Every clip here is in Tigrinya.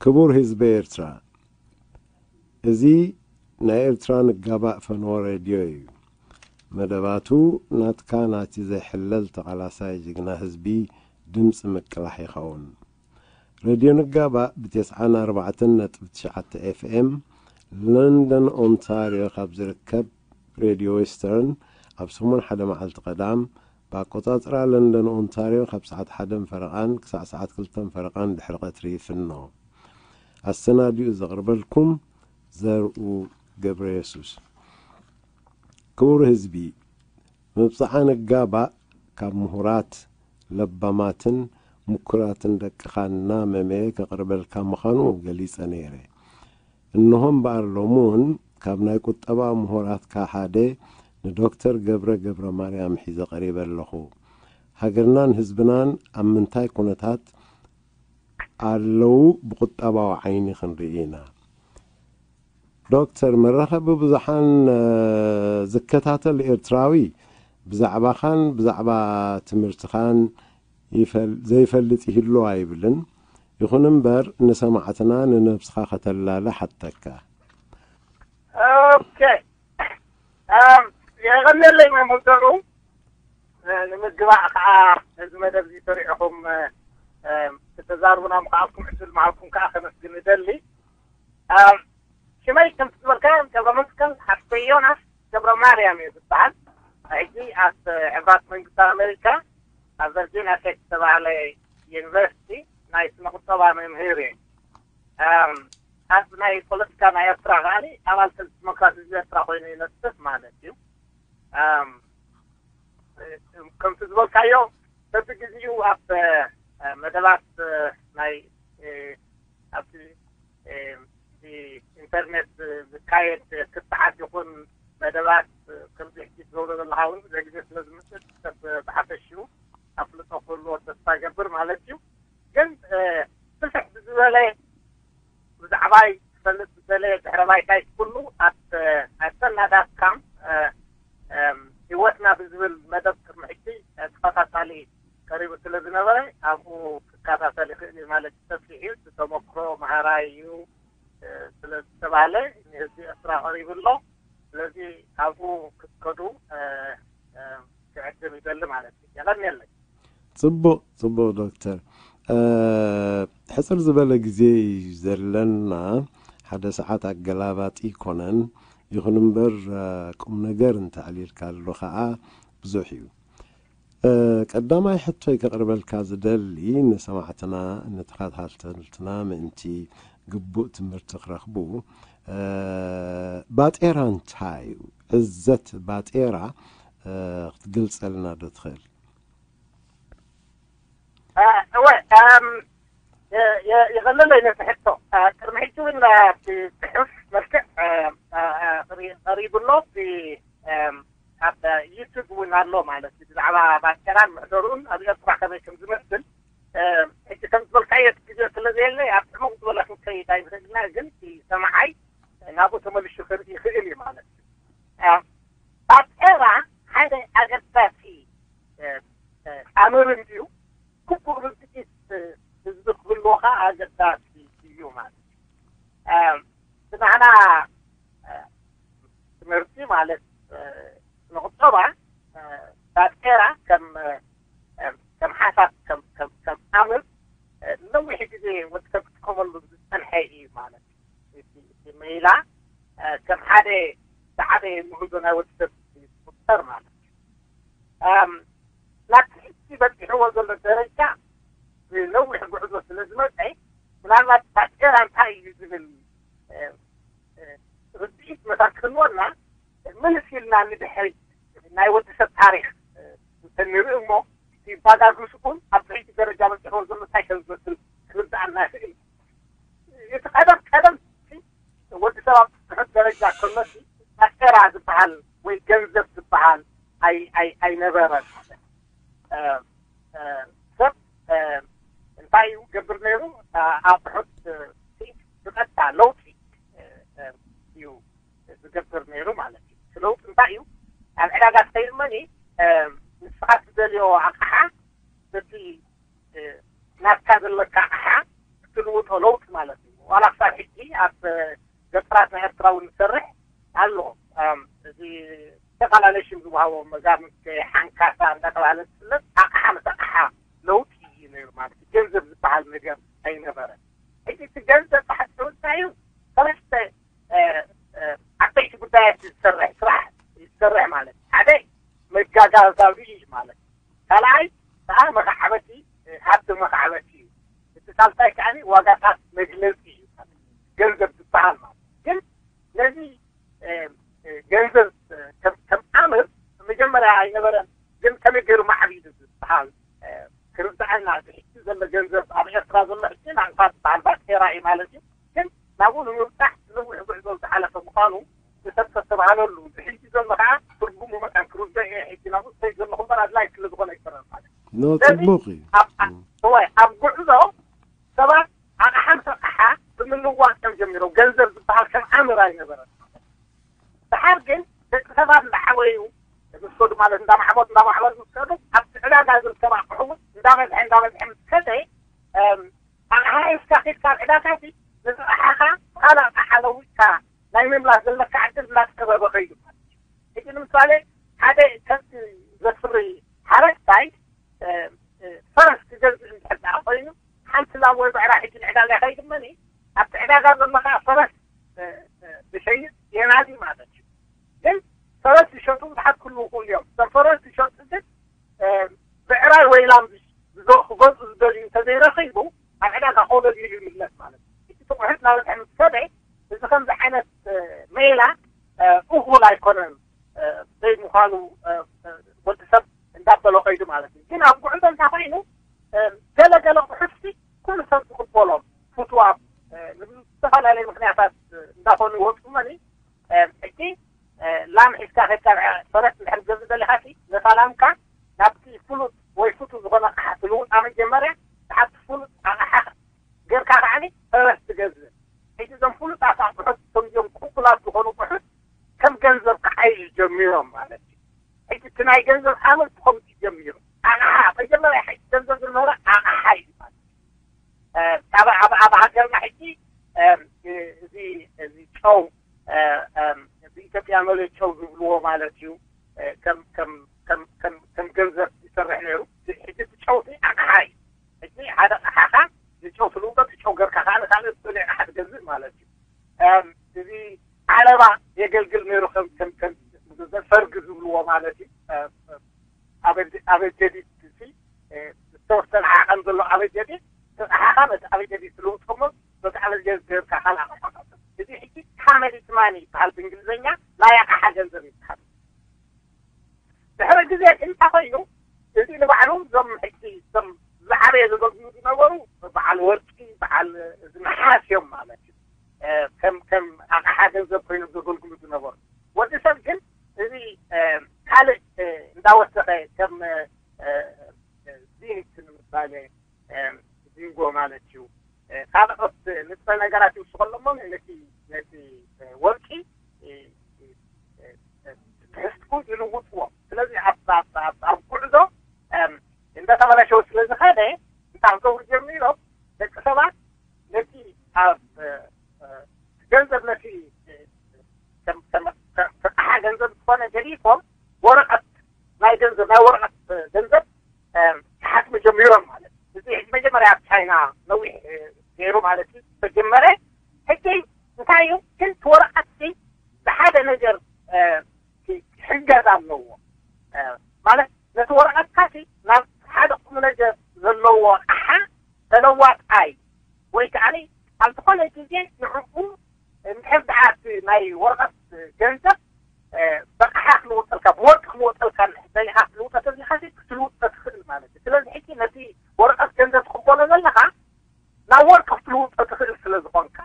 ክቡር ህዝቢ ኤርትራ፣ እዚ ናይ ኤርትራ ንጋባእ ፈነወ ሬድዮ እዩ። መደባቱ ናትካ ናቲ ዘይሕለል ተቓላሳይ ጅግና ህዝቢ ድምፂ ምቅላሕ ይኸውን። ሬድዮ ንጋባእ ብ94.9 ኤፍኤም ለንደን ኦንታርዮ ካብ ዝርከብ ሬድዮ ዌስተርን ኣብ ሰሙን ሓደ መዓልቲ ቀዳም ብኣቆጻጽራ ለንደን ኦንታርዮ ካብ ሰዓት ሓደን ፈረቓን ክሳዕ ሰዓት ክልተን ፈረቓን ድሕሪ ቀትሪ ይፍኖ። ኣሰናዲኡ ዘቕርበልኩም ዘርኡ ገብረ የሱስ። ክቡር ህዝቢ፣ ምብጻዓ ንጋባእ ካብ ምሁራት፣ ለባማትን ምኩራትን ደቅኻ እናመመየ ከቕርበልካ ምዃኑ ገሊጸ ነይረ። እንሆ እምበኣር ሎሚ እውን ካብ ናይ ቁጠባ ምሁራትካ ሓደ ንዶክተር ገብረ ገብረ ማርያም ሒዘ ቀሪበ ኣለኹ። ሃገርናን ህዝብናን ኣብ ምንታይ ኩነታት ኣለዉ ብቁጠባዊ ዓይኒ ክንርኢ ኢና። ዶክተር፣ መራኸቢ ብዙሓን ዝከታተል ኤርትራዊ ብዛዕባኻን ብዛዕባ ትምህርትኻን ዘይፈልጥ ይህሉ ኣይብልን። ይኹን እምበር ንሰማዕትና ንነብስኻ ከተላለ ሓተካ። ኦኬ። የቐነለይ መምህር ዘርኡ። ንምግባእ ከዓ ነዚ መደብ እዚ ሰሪዕኹም ክተዛርቡና ምኽኣልኩም ዕድል ምሃብኩም ከዓ ከመስግን እደሊ። ሽመይ ከምቲ ዝበልካዮ ገብረመስቀል ሓፍተይ ዮናስ ገብረ ማርያም እየ ዝበሃል። ሕጂ ኣብ ሕቡራት መንግስታት ኣሜሪካ ኣብ ቨርጂኒያ ቴክ ዝተባህለ ዩኒቨርሲቲ ናይ ስነ ቁጠባ መምህር እየ። ኣብ ናይ ፖለቲካ ናይ ኤርትራ ከዓኒ ኣባል ሰልፊ ዲሞክራሲ ህዝቢ ኤርትራ ኮይኑ ይነጥፍ ማለት እዩ። ከምቲ ዝበልካዮ በብግዜኡ ኣብ መደባት ናይ ኣብቲ ኢንተርኔት ዝካየድ ክትዓት ይኹን መደባት ከምዚ ሕጂ ትገብሮ ዘለኻ እውን ብዙሕ ግዜ ስለ ዝምፅእ ሰብ ብሓፈሽኡ ኣፍልጦ ክህልዎ ተስፋ ይገብር ማለት እዩ። ግን ስፍሕ ብዝበለ ብዛዕባይ ክፈልጥ ዝደለየ ድሕረ ባይታይ ኩሉ ኣብ ኣሰና ዳት ካም ህይወትና ብዝብል መደብ ቅድሚ ሕጂ ተኸታታሊ ቀሪቡ ስለ ዝነበረ ኣብኡ ክከታተል ይኽእል እዩ ማለት እዩ። ሰፊሕ እዩ፣ ብተመክሮ መሃራይ እዩ ስለ ዝተባህለ ንህዝቢ ኤርትራ ቀሪቡ ኣሎ። ስለዚ ኣብኡ ክትከዱ ክዕድም ይደሊ ማለት እዩ። የቐንየለይ። ጽቡቕ ጽቡቕ ዶክተር፣ ሕጽር ዝበለ ግዜ እዩ ዘለና። ሓደ ሰዓት ኣገላባጢ ይኮነን። ይኹን እምበር ቁም ነገር እንተዕሊልካሉ ከዓ ብዙሕ እዩ። ቀዳማይ ሕቶይ ከቕርበልካ ዝደሊ ንሰማዕትና ንተኸታተልትና ምእንቲ ግቡእ ትምህርቲ ክረኽቡ፣ ባጤራ እንታይ እዩ? ዕዘት ባጤራ ክትገልጸልና ዶ ትኽእል? እወ፣ ይቐለለይ ነቲ ሕቶ። ቅድሚ ሕጂ እውን ብፅሑፍ መልክዕ ቀሪቡ ኣሎ። ኣብ ዩቱብ እውን ኣሎ ማለት እዩ። ብዛዕባ ባጤራን ምሕደርኡን ኣብ ኤርትራ ከመይ ከም ዝመስል ሕጂ ከም ዝበልካዮ እቲ ግዜ ስለ ዘየለይ ኣብ ዕሙቕ ዝበለ ክንከይድ ኣይንኽእልና፣ ግን እቲ ሰማዓይ ናብኡ ተመሊሹ ክርኢ ይኽእል እዩ ማለት እዩ። ባጤራ ሓደ ኣገዳሲ ኣምር እንድዩ። ግቡእ ርድኢት ህዝቢ ክህልዎ ከዓ ኣገዳሲ እዩ ማለት እዩ። ብናህና ትምህርቲ ማለት ንቁጠባ ባጤራ ከም ከም ሓሳብ ከም ኣምር ነዊሕ ግዜ ወዲ ሰብ ክጥቀመሉ ዝፀንሐ እዩ ማለት እዩ። እቲ ሜላ ከም ሓደ ዝዓበየ ምህዞ ናይ ወዲ ሰብ ዝቁጠር ማለት እዩ። ናብቲ ሕጂ በፂሕዎ ዘሎ ደረጃ ብነዊሕ ጉዕዞ ስለ ዝመፀ ምናልባት ባጤራ እንታይ እዩ ዝብል ርድኢት መታን ክህልወና ምልስ ኢልና ንድሕሪት ናይ ወዲ ሰብ ታሪኽ እንተንርኢ እሞ እቲ ባጋግስኡን ኣብ ሕጂ ደረጃ በፂሕዎ ዘሎ እንታይ ከም ዝመስል ክርድኣና ይኽእል። እቲ ቀደም ቀደም ወዲ ሰብ ኣብ ትሕት ደረጃ ከሎሲ ባጤራ ዝበሃል ወይ ገንዘብ ዝበሃል ኣይነበረን። ሰብ እንታይ እዩ ገብር ነይሩ? ኣብ ትሑት ብቐጥታ ለውጢ እዩ ዝገብር ነይሩ ማለት እዩ። ለውጢ እንታይ እዩ? ኣብ ዕዳጋ ትኸይድ መኒ ንስኻ ትደልዮ ኣቕሓ በቲ ናትካ ዘለካ ኣቕሓ ክትልውጦ ለውጢ ማለት እዩ። ዋላ ክሳብ ሕጂ ኣብ ገጠራት ናይ ኤርትራ እውን ዝሰርሕ ኣሎ። እም፣ እዚ ዝተፈላለየ ሽም ዝወሃቦ መዛሙት ሓንካሳ እንዳተባሃለ ዝፍለጥ ኣቕሓ ምስ ኣቕሓ ለውጢ እዩ ነይሩ ማለት እዩ። ገንዘብ ዝበሃል ነገር ኣይነበረ። ሕጂ እቲ ገንዘብ ብሓፂሩ እንታይ እዩ? ሰለስተ እ፣ እ፣ ዓበይቲ ጉዳያት ዝሰርሕ ስራሕ ዝሰርሕ ማለት እዩ። ሓደ መጋጋዛዊ እዩ ማለት እዩ። ካልኣይ ከዓ መኻዕበቲ፣ እ፣ ሃብቲ መኻዕበቲ እዩ። እቲ ሳልሳይ ከዓ ዋጋታት መግለፂ እዩ ማለት እዩ። ገንዘብ ዝበሃል ማለት እዩ። ግን ነዚ፣ እ፣ እ፣ ገንዘብ፣ እ፣ ከም ከም ኣምር መጀመርያ ኣይነበረን። ግን ከመይ ገይሩ ማዕቢሉ ዝበሃል፣ እ፣ ክርዳኣና፣ እዚ ሕጂ ዘሎ ገንዘብ ኣብ ኤርትራ ዘሎ ሕጂ ናቕፋ ዝበሃል ባጤራ እዩ ማለት እዩ። ግን ናብኡ ንምብጻሕ ነዊሕ ጉዕዞ ዝሓለፈ ምዃኑ ብሰብ ተስተብሃለሉ። እዚ ሕጂ ዘሎ ከዓ ትርጉሙ መጠን ክርዶ እየ። ሕጂ ናብኡ ሰይ ዘለኹ እምበር ኣድላይ ስለ ዝኾነ ኣይኮነን ማለት እዩ። ኖ፣ ጽቡቕ እዩ። እዋይ፣ ኣብ ጉዕዞ ሰባት ኣቕሓ ምስ ኣቕሓ ብምልዋጥ እዮም ጀሚሮም። ገንዘብ ዝበሃል ከም ኣምር ኣይነበረን። ድሓር ግን ደቂ ሰባት እንዳዓበዩ ምስ ከዱ፣ ማለት እንዳማዕበሉ እንዳማዕበሉ ምስ ከዱ፣ ኣብቲ ዕዳጋ ዝርከብ ኣቕሑ እውን እንዳበዝሐ እንዳበዝሐ ምስ ከደ፣ ኣቕሓ ሒዝካ ከድካ ኣብ ዕዳጋ እዚ ነቲ ኣቕሓኻ ብኻልእ ኣቕሓ ለዊጥካ ናይ ምምላስ ዘለካ ዕድል እንዳተጠበበ ከይዱ። ሕጂ ንምሳሌ ሓደ ከብቲ ዘፍሪ ሓረስታይ ፈረስ ክገዝእ እንድሕር ደኣ ኮይኑ፣ ሓንቲ ላም ወይ ብዕራይ ሕጂ ንዕዳጋ ከይድመኒ፣ ኣብቲ ዕዳጋ ዘሎ ከዓ ፈረስ ዝሸይጥ የናዲ ማለት እዩ። ግን ፈረስ ዝሸጡ ብዙሓት ክህልዉ ይኽእሉ እዮም። እቶም ፈረስ ዝሸጡ ግን ብዕራይ ወይ ላም ክገዝኡ ዝደልዩ እንተዘይረኺቡ፣ ኣብ ዕዳጋ ኮለል ኢሉ ይምለስ ማለት እዩ። እቲ ትቑሕት ናበዝሐ ምስ ከደ፣ እዚ ከምዚ ዓይነት ሜላ እኹል ኣይኮነን። ዘይምዃኑ ወዲ ሰብ እንዳበሎ ከይዱ ማለት እዩ። ግን ኣብ ጉዕዞ እንታይ ኮይኑ፣ ገለ ገለ ኣቑሑትሲ ኩሉ ሰብ ዝቕበሎም ፍቱዋት፣ ብዝተፈላለየ ምኽንያታት እንዳኾኑ ይወፁ መኒ። ሕጂ ላም ሒዝካ ከድካ ፈረስ እንድሕር ትገዝእ ደሊኻሲ፣ ነታ ላምካ ናብቲ ፍሉጥ ወይ ፍቱ ዝኾነ ኣቕሓ ትልውጣ መጀመርያ፣ ብሓንቲ ፍሉጥ ኣቕሓ ጌርካ ከዓኒ ፈረስ ትገዝእ። ሕጂ እዞም ፍሉጣት ኣቑሑት፣ እቶም እዚኦም ቅቡላት ዝኾኑ ኣቑሑት ከም ገንዘብ ክዓይሽ ጀሚሮም ማለት እዩ። ሕጂ እቲ ናይ ገንዘብ ዓመት ከምዚ ጀሚሩ። ኣቕሓ፣ መጀመርያ ሕጂ ገንዘብ ዝነበረ ኣቕሓ እዩ ማለት እዩ። ኣብ ኣብ ኣብ ሃገርና ሕጂ እዚ እዚ ጨው፣ ብኢትዮጵያ መለ ጨው ዝብልዎ ማለት እዩ። ከም ከም ከም ከም ከም ገንዘብ ይሰርሕ ነይሩ። ሕጂ እቲ ጨው ኣቕሓ እዩ። ሕጂ ሓደ ኣቕሓኻ ንጨው ትልውጦ፣ እቲ ጨው ገርካ ከዓ ንካልእ ብሉይ ኣቕሓ ትገዝእ ማለት እዩ። እዚ ዓለባ የገልግል ነይሩ ከም ከም ከም ፈርግ ዝብልዎ ማለት እዩ። ኣብ ኣበጀዲት ሲ ዝተወሰነ ዓቐን ዘሎ ኣበጀዲት፣ እቲ ኣቕሓኻ ነቲ ኣበጀዲት ትልውጦ እሞ በቲ ኣበጀዲት ገርካ ካልእ ኣቕሓ። እዚ ሕጂ ካመዲ ትማኒ ይበሃል ብእንግሊዝኛ፣ ናይ ኣቕሓ ገንዘብ ይበሃል። ድሕሪ ግዜ ግን እንታይ ኮይኑ፣ እዚ ንባዕሉ እዞም ሕጂ እዞም ዝዓበየ ዘገልግሉ ዝነበሩ በዓል ወርቂ፣ በዓል እዚ ነሓስ እዮም ማለት እዩ። ከም ከም ኣቕሓ ገንዘብ ኮይኖም ዘገልግሉ ዝነበሩ። ወዲ ሰብ ግን እዚ ካልእ እንዳወሰኸ ከም ዚንክ ንምሳሌ ዚንጎ ማለት እዩ። ካልኦት ንጥረ ነገራት ይውስኸሎም ነቲ ነቲ ወርቂ ትሕዝትኡ ይልውጥዎ። ስለዚ ኣብ ጉዕዞ እንዳተበላሸወ ስለ ዝኸደ እንታይ ክገብሩ ጀሚሮም ደቂ ሰባት ነቲ ኣብ ገንዘብ ነቲ ኣቕሓ ገንዘብ ዝኾነ ገዲፎም ወረቐት ናይ ገንዘብ ናይ ወረቐት ገንዘብ ክሓትሙ ጀሚሮም ማለት እዩ። እዚ ሕጂ መጀመርያ ኣብ ቻይና ነዊሕ ገይሩ ማለት እዩ ተጀመረ። ሕጂ እንታይ እዩ ግን እቲ ወረቐት ብሓደ ነገር ክሕገዝ ኣለዎ ማለት ነቲ ወረቐትካ ናብ ሓደ ቁም ነገር ዘለዎ ኣቕሓ ተለዋጣይ ወይ ከዓ ኣብ ዝኾነ ግዜ ንዕኡ እንድሕር ደኣ እቲ ናይ ወረቐት ገንዘብ ብቕሓ ክልውጠልካ ብወርቂ ክልወጠልካ ደሊኻ ክትልውጠ ተዝሊኻሲ ክትልውጠ ትኽእል ማለት እዩ። ስለዚ ሕጂ ነቲ ወረቐት ገንዘብ ትቕበሎ ዘለኻ ናብ ወርቂ ክትልውጠ ትኽእል ስለ ዝኾንካ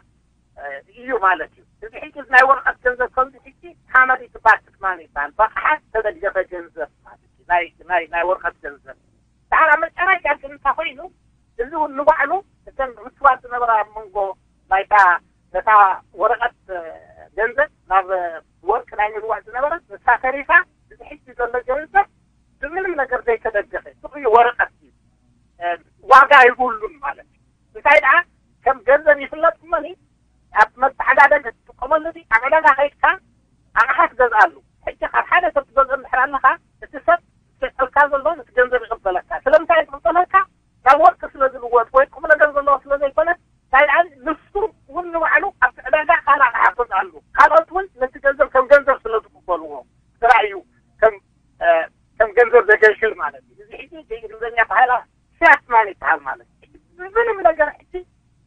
እዩ ማለት እዩ። እዚ ሕጂ ናይ ወረቐት ገንዘብ ከምዚ ሕጂ ታመዲ ትባል ክትማን ይበሃል። ብቕሓ ዝተደገፈ ገንዘብ ማለት እዩ። ናይ ናይ ናይ ወረቐት ገንዘብ ድሓር ኣብ መጨረሻ ግን እንታይ ኮይኑ እዚ እውን ንባዕሉ እተን ርክባት ዝነበራ ኣብ መንጎ ናይታ ነታ ወረቐት ገንዘብ ናብ ወርቂ ናይ ምልዋጥ ዝነበረት ንሳ ተሪፋ እዚ ሕጂ ዘሎ ገንዘብ ብምንም ነገር ዘይተደገፈ ጥቕዩ ወረቐት እዩ። ዋጋ ይብሉን ማለት እዩ። እንታይ ደኣ ከም ገንዘብ ይፍለጥ እሞኒ፣ ኣብ መተዓዳደግ ትጥቀመሉ፣ ኣብ ዕዳጋ ከይድካ ኣቕሓ ትገዝኣሉ። ሕጂ ካብ ሓደ ሰብ ትገዝኦ እንድሕር ኣለኻ፣ እቲ ሰብ ዝሸጠልካ ዘሎ ነቲ ገንዘብ ይቕበለካ። ስለምንታይ ይቕበለካ? ናብ ወርቂ ስለ ዝልወጥ ወይ ቁም ነገር ዘለዎ ስለ ዘይኮነ፣ እንታይ ደኣ ንሱ እውን ንባዕሉ ኣብቲ ዕዳጋ ካልእ ኣቕሓ ክገዝኣሉ፣ ካልኦት እውን ነቲ ገንዘብ ከም ገንዘብ ስለ ዝቕበልዎ ጥራይ እዩ ከም፣ እ፣ ከም ገንዘብ ዘገልግል ማለት እዩ። እዚ ሕጂ ብእንግሊዝኛ ተባሂላ ፊያት ማኒ ይበሃል ማለት እዩ። ምንም ነገር ሕጂ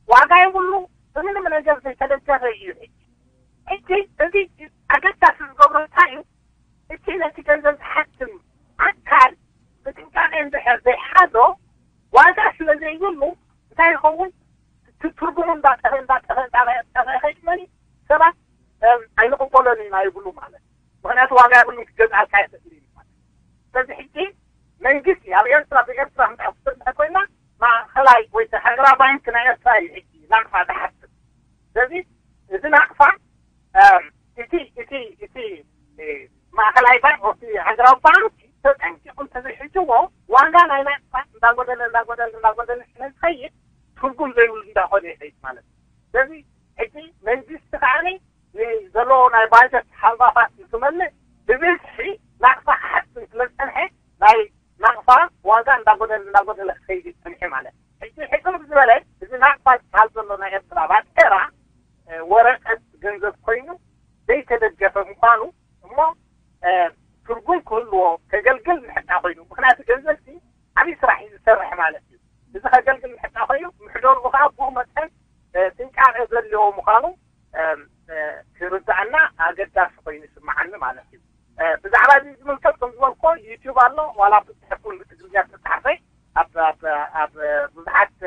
ዋጋ የብሉ፣ ብምንም ነገር ዘይተደገፈ እዩ። ሕጂ፣ ሕጂ እዚ ኣገዳሲ ዝገብሮ እንታይ እዩ? እቲ ነቲ ገንዘብ ዝሓትም ኣካል ብጥንቃቄ እንድሕር ዘይሓዞ፣ ዋጋ ስለ ዘይብሉ እንታይ ይኸውን? እቲ ትርጉሙ እንዳጠፈ፣ እንዳጠፈ፣ እንዳጠፈ፣ እንዳጠፈ ይኸይድ እሞ ሰባት፣ እም፣ ኣይንቕበሎን ኢና ይብሉ ማለት እዩ። ምኽንያቱ ዋጋ የብሉን፣ ክገዝኣልካ ኣይኽእልን እዩ ማለት እዩ። ስለዚ ሕጂ መንግስቲ ኣብ ኤርትራ፣ ብኤርትራ ክንድሕር ክትርኢ ኮይና፣ ማእኸላይ ወይ ሃገራዊ ባንክ ናይ ኤርትራ እዩ ሕጂ ናቕፋ ዝሓትም። ስለዚ እዚ ናቕፋ፣ እም፣ እቲ፣ እቲ፣ እቲ፣ እ፣ ማእኸላይ ባንክ፣ እቲ ሃገራዊ ባንክ ተጠንቂቑ እንተዘይሒዝዎ፣ ዋጋ ናይ ናቕፋ እንዳጎደለ፣ እንዳጎደለ፣ እንዳጎደለ ስለ ዝኸይድ፣ ትርጉም ዘይብሉ እንዳኾነ ይኸይድ ማለት እዩ። ስለዚ ሕጂ መንግስቲ ከኣ ንዘለዎ ናይ ባጀት ሃልባታት ክመልእ ብብዝሒ ናቕፋ ክሓትም ስለ ዝጸንሐ፣ ናይ ናቕፋ ዋጋ እንዳጎደለ፣ እንዳጎደለ ክኸይድ እዩ ጸኒሑ ማለት እዩ። ሕጂ ሕጽር ዝበለ፣ እዚ ናቕፋ ዝበሃል ዘሎ ናይ ኤርትራ ባጤራ፣ እ፣ ወረቀት ገንዘብ ኮይኑ ዘይተደገፈ ምዃኑ እሞ፣ እ፣ ትርጉም ክህልዎ ከገልግል እንድሕር ኮይኑ፣ ምኽንያቱ ገንዘብ እዚ ዓብዪ ስራሕ እዩ ዝሰርሕ ማለት እዩ። እዚ ከገልግል እንድሕር ኮይኑ፣ ምሕደርኡ ከዓ ብኡ መጠን፣ እ፣ ጥንቃቄ ዘድልዮ ምዃኑ፣ እ፣ እ፣ ክርዳእና ኣገዳሲ ኮይኑ ይስምዓኒ ማለት እዩ። እ፣ ብዛዕባ እዚ ዝምልከት ከም ዝበልኮ ዩቲዩብ ኣሎ፣ ዋላ ብትሕፉን ብትግርኛ ዝተጻሕፈ ኣብ፣ ኣብ፣ ኣብ ብዙሓት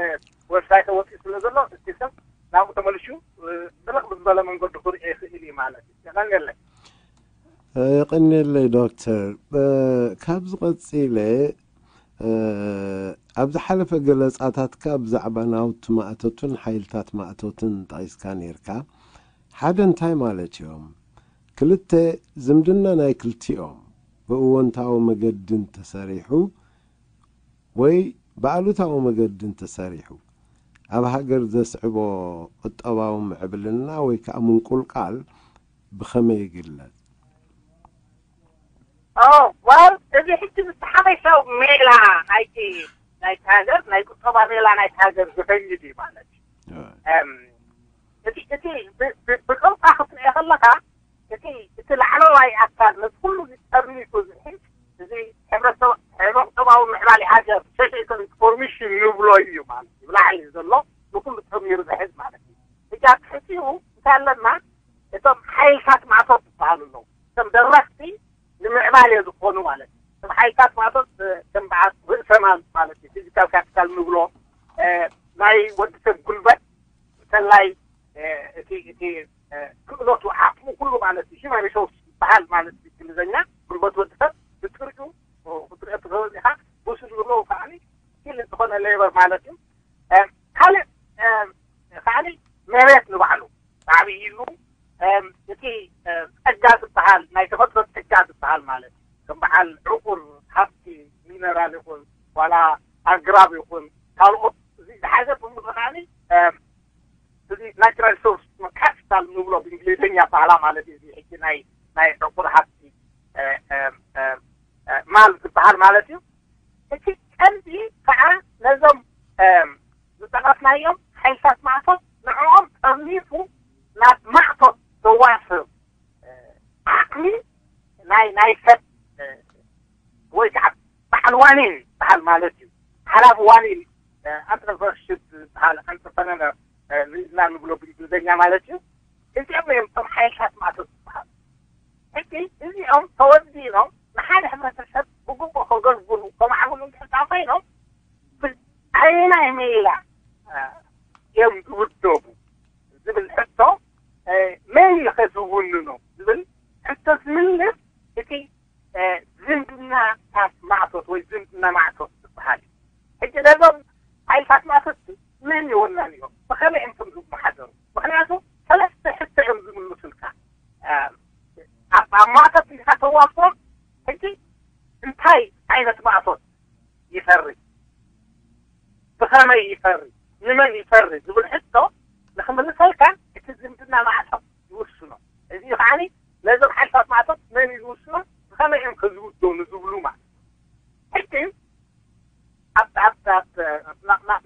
ዌብሳይት ወፂኡ ስለ ዘሎ፣ እቲ ሰብ ናብኡ ተመልሹ፣ እ፣ ብልቕ ብዝበለ መንገዲ ክርእዮ ይኽእል እዩ ማለት እዩ። የቐንየለይ። የቐንየለይ ዶክተር። እ፣ ካብዚ ቀጺለ፣ እ፣ ኣብ ዝሓለፈ ገለጻታትካ ብዛዕባ ናውቲ ማእቶትን ሓይልታት ማእቶትን ጠቒስካ ነይርካ። ሓደ እንታይ ማለት እዮም? ክልተ፣ ዝምድና ናይ ክልቲኦም ብእወንታዊ መገዲ እንተሰሪሑ ወይ ብኣሉታዊ መገዲ እንተሰሪሑ፣ ኣብ ሃገር ዘስዕቦ ቁጠባዊ ምዕብልና ወይ ከኣ ምንቁልቃል ብኸመይ ይግለጽ? ኦ፣ ዋው፣ እዚ ሕጂ ብዝተሓመሰው ሜላ ናይቲ፣ ናይቲ ሃገር፣ ናይ ቁጠባ ሜላ ናይቲ ሃገር ዝኸይድ እዩ ማለት እዩ። እ። እም፣ እቲ፣ እቲ ብ-፣ ብ-፣ ብቐጥታ ክትሪኦ ከለኻ፣ እቲ፣ እቲ ላዕለዋይ ኣካል ነቲ ኩሉ እዚ ጠርኒፉ ዝሕዝ፣ እዚ ሕብረተሰብ፣ ሕብረተሰባዊ ምዕባለ ሃገር፣ ሶሽዮ ኢኮኖሚክ ፎርሜሽን ንብሎ እዩ ማለት እዩ። ብላዕሊ ዘሎ ንኩሉ ጠርኒሩ ዝሕዝ ማለት እዩ። ሕጂ ኣብ ትሕቲኡ እንታይ ኣለና? እቶም ሓይልታት ማእቶት ዝበሃሉ ኣለዉ። እቶም ደረኽቲ ንምዕባለ ዝኾኑ ማለት እዩ። እቶም ሓይልታት ማእቶት፣ እ፣ ከም በዓል ርእሰ ማል ማለት እዩ። ፊዚካል ካፒታል ንብሎ፣ እ፣ ናይ ወዲ ሰብ ጉልበት፣ እንተላይ፣ እ፣ እቲ፣ እቲ፣ እ፣ ክእለቱ፣ ዓቕሙ ኩሉ ማለት እዩ። ሂማን ሪሶርስ ዝበሃል ማለት እዩ ብእንግሊዝኛ፣ ጉልበት ወዲ ሰብ ብጥሪኡ ክትሪኦ ትኽእል ኢኻ። ብሱ ዝብሎ ከዓኒ ስኪል ዝኾነ ሌበር ማለት እዩ። እ፣ ካልእ፣ እ፣ ከዓኒ መሬት ንባዕሉ ዓብዪ ኢሉ፣ እም፣ እቲ፣ እ፣ ጸጋ ዝበሃል፣ ናይ ተፈጥሮ ጸጋ ዝበሃል ማለት እዩ። ከም በዓል ዕቑር ሃብቲ ሚነራል ይኹን፣ ዋላ ኣግራብ ይኹን፣ ካልኦት እዚ ዝሓዘ ብምዃኑ፣ እም፣ እዚ ናቹራል ሪሶርስ ካፒታል ንብሎ ብእንግሊዝኛ ባህላ ማለት እዩ። እዚ ሕጂ ናይ፣ ናይ ዕቑር ሃብቲ፣ እ፣ እም፣ እም፣ እ፣ ማል ዝበሃል ማለት እዩ። እቲ ቀንዲ ከዓ ነዞም፣ እም፣ ዝጠቐስናዮም ሓይልታት ማእቶት ንዕኦም ጠርኒፉ ናብ ማእቶት ዘዋፍር፣ እ፣ ዓቕሚ ናይ፣ ናይ ሰብ፣ እ፣ ወይ ከዓ በዓል ዋኒን በዓል ማለት እዩ። ሓላፊ ዋኒን፣ እ፣ ኣንትረፕረነርሺፕ ዝበሃል፣ ኣንትረፕረነር፣ እ፣ ንብሎ ብእንግሊዝኛ ማለት እዩ። እዚኦም እዮም እቶም ሓይልታት ማእቶት ዝበሃሉ። ሕጂ እዚኦም ተወዲኖም ንሓደ ሕብረተሰብ ብግቡእ ከገልግሉ፣ ከማዕብሉ እንድሕር ኮይኖም፣ ብኣየናይ ሜላ፣ እ፣ እዮም ዝውደቡ ዝብል ሕቶ፣ እ፣ መን እዩ ከ ዝውንኖ ዝብል ሕቶ ዝምልስ እቲ፣ እ፣ ዝምድናታት ማእቶት ወይ ዝምድና ማእቶት ዝበሃል እዩ። ሕጂ ነዞም ሓይልታት ማእቶት መን እዩ ወናኒኦም? ብኸመይ እዮም ከም ዝመሓደሩ? ምኽንያቱ ሰለስተ ሕቶ እዮም ዝምልሱልካ። እ፣ ኣብ፣ ኣብ ማእቶት እንዲኻ ተዋፍሮም፣ ሕጂ እንታይ ዓይነት ማእቶት ይፈሪ? ብኸመይ ይፈሪ? ንመን ይፈሪ ዝብል ሕቶ ንክምልሰልካ እቲ ዝምድና ማዕተብ ይውስኖ። እዚ ከዓኒ ነዞም ሓይልታት ማዕተብ መን እዩ ዝውስኖ፣ ብኸመይ እዮም ከዝውደው ንዝብሉ ማለት ሕጂ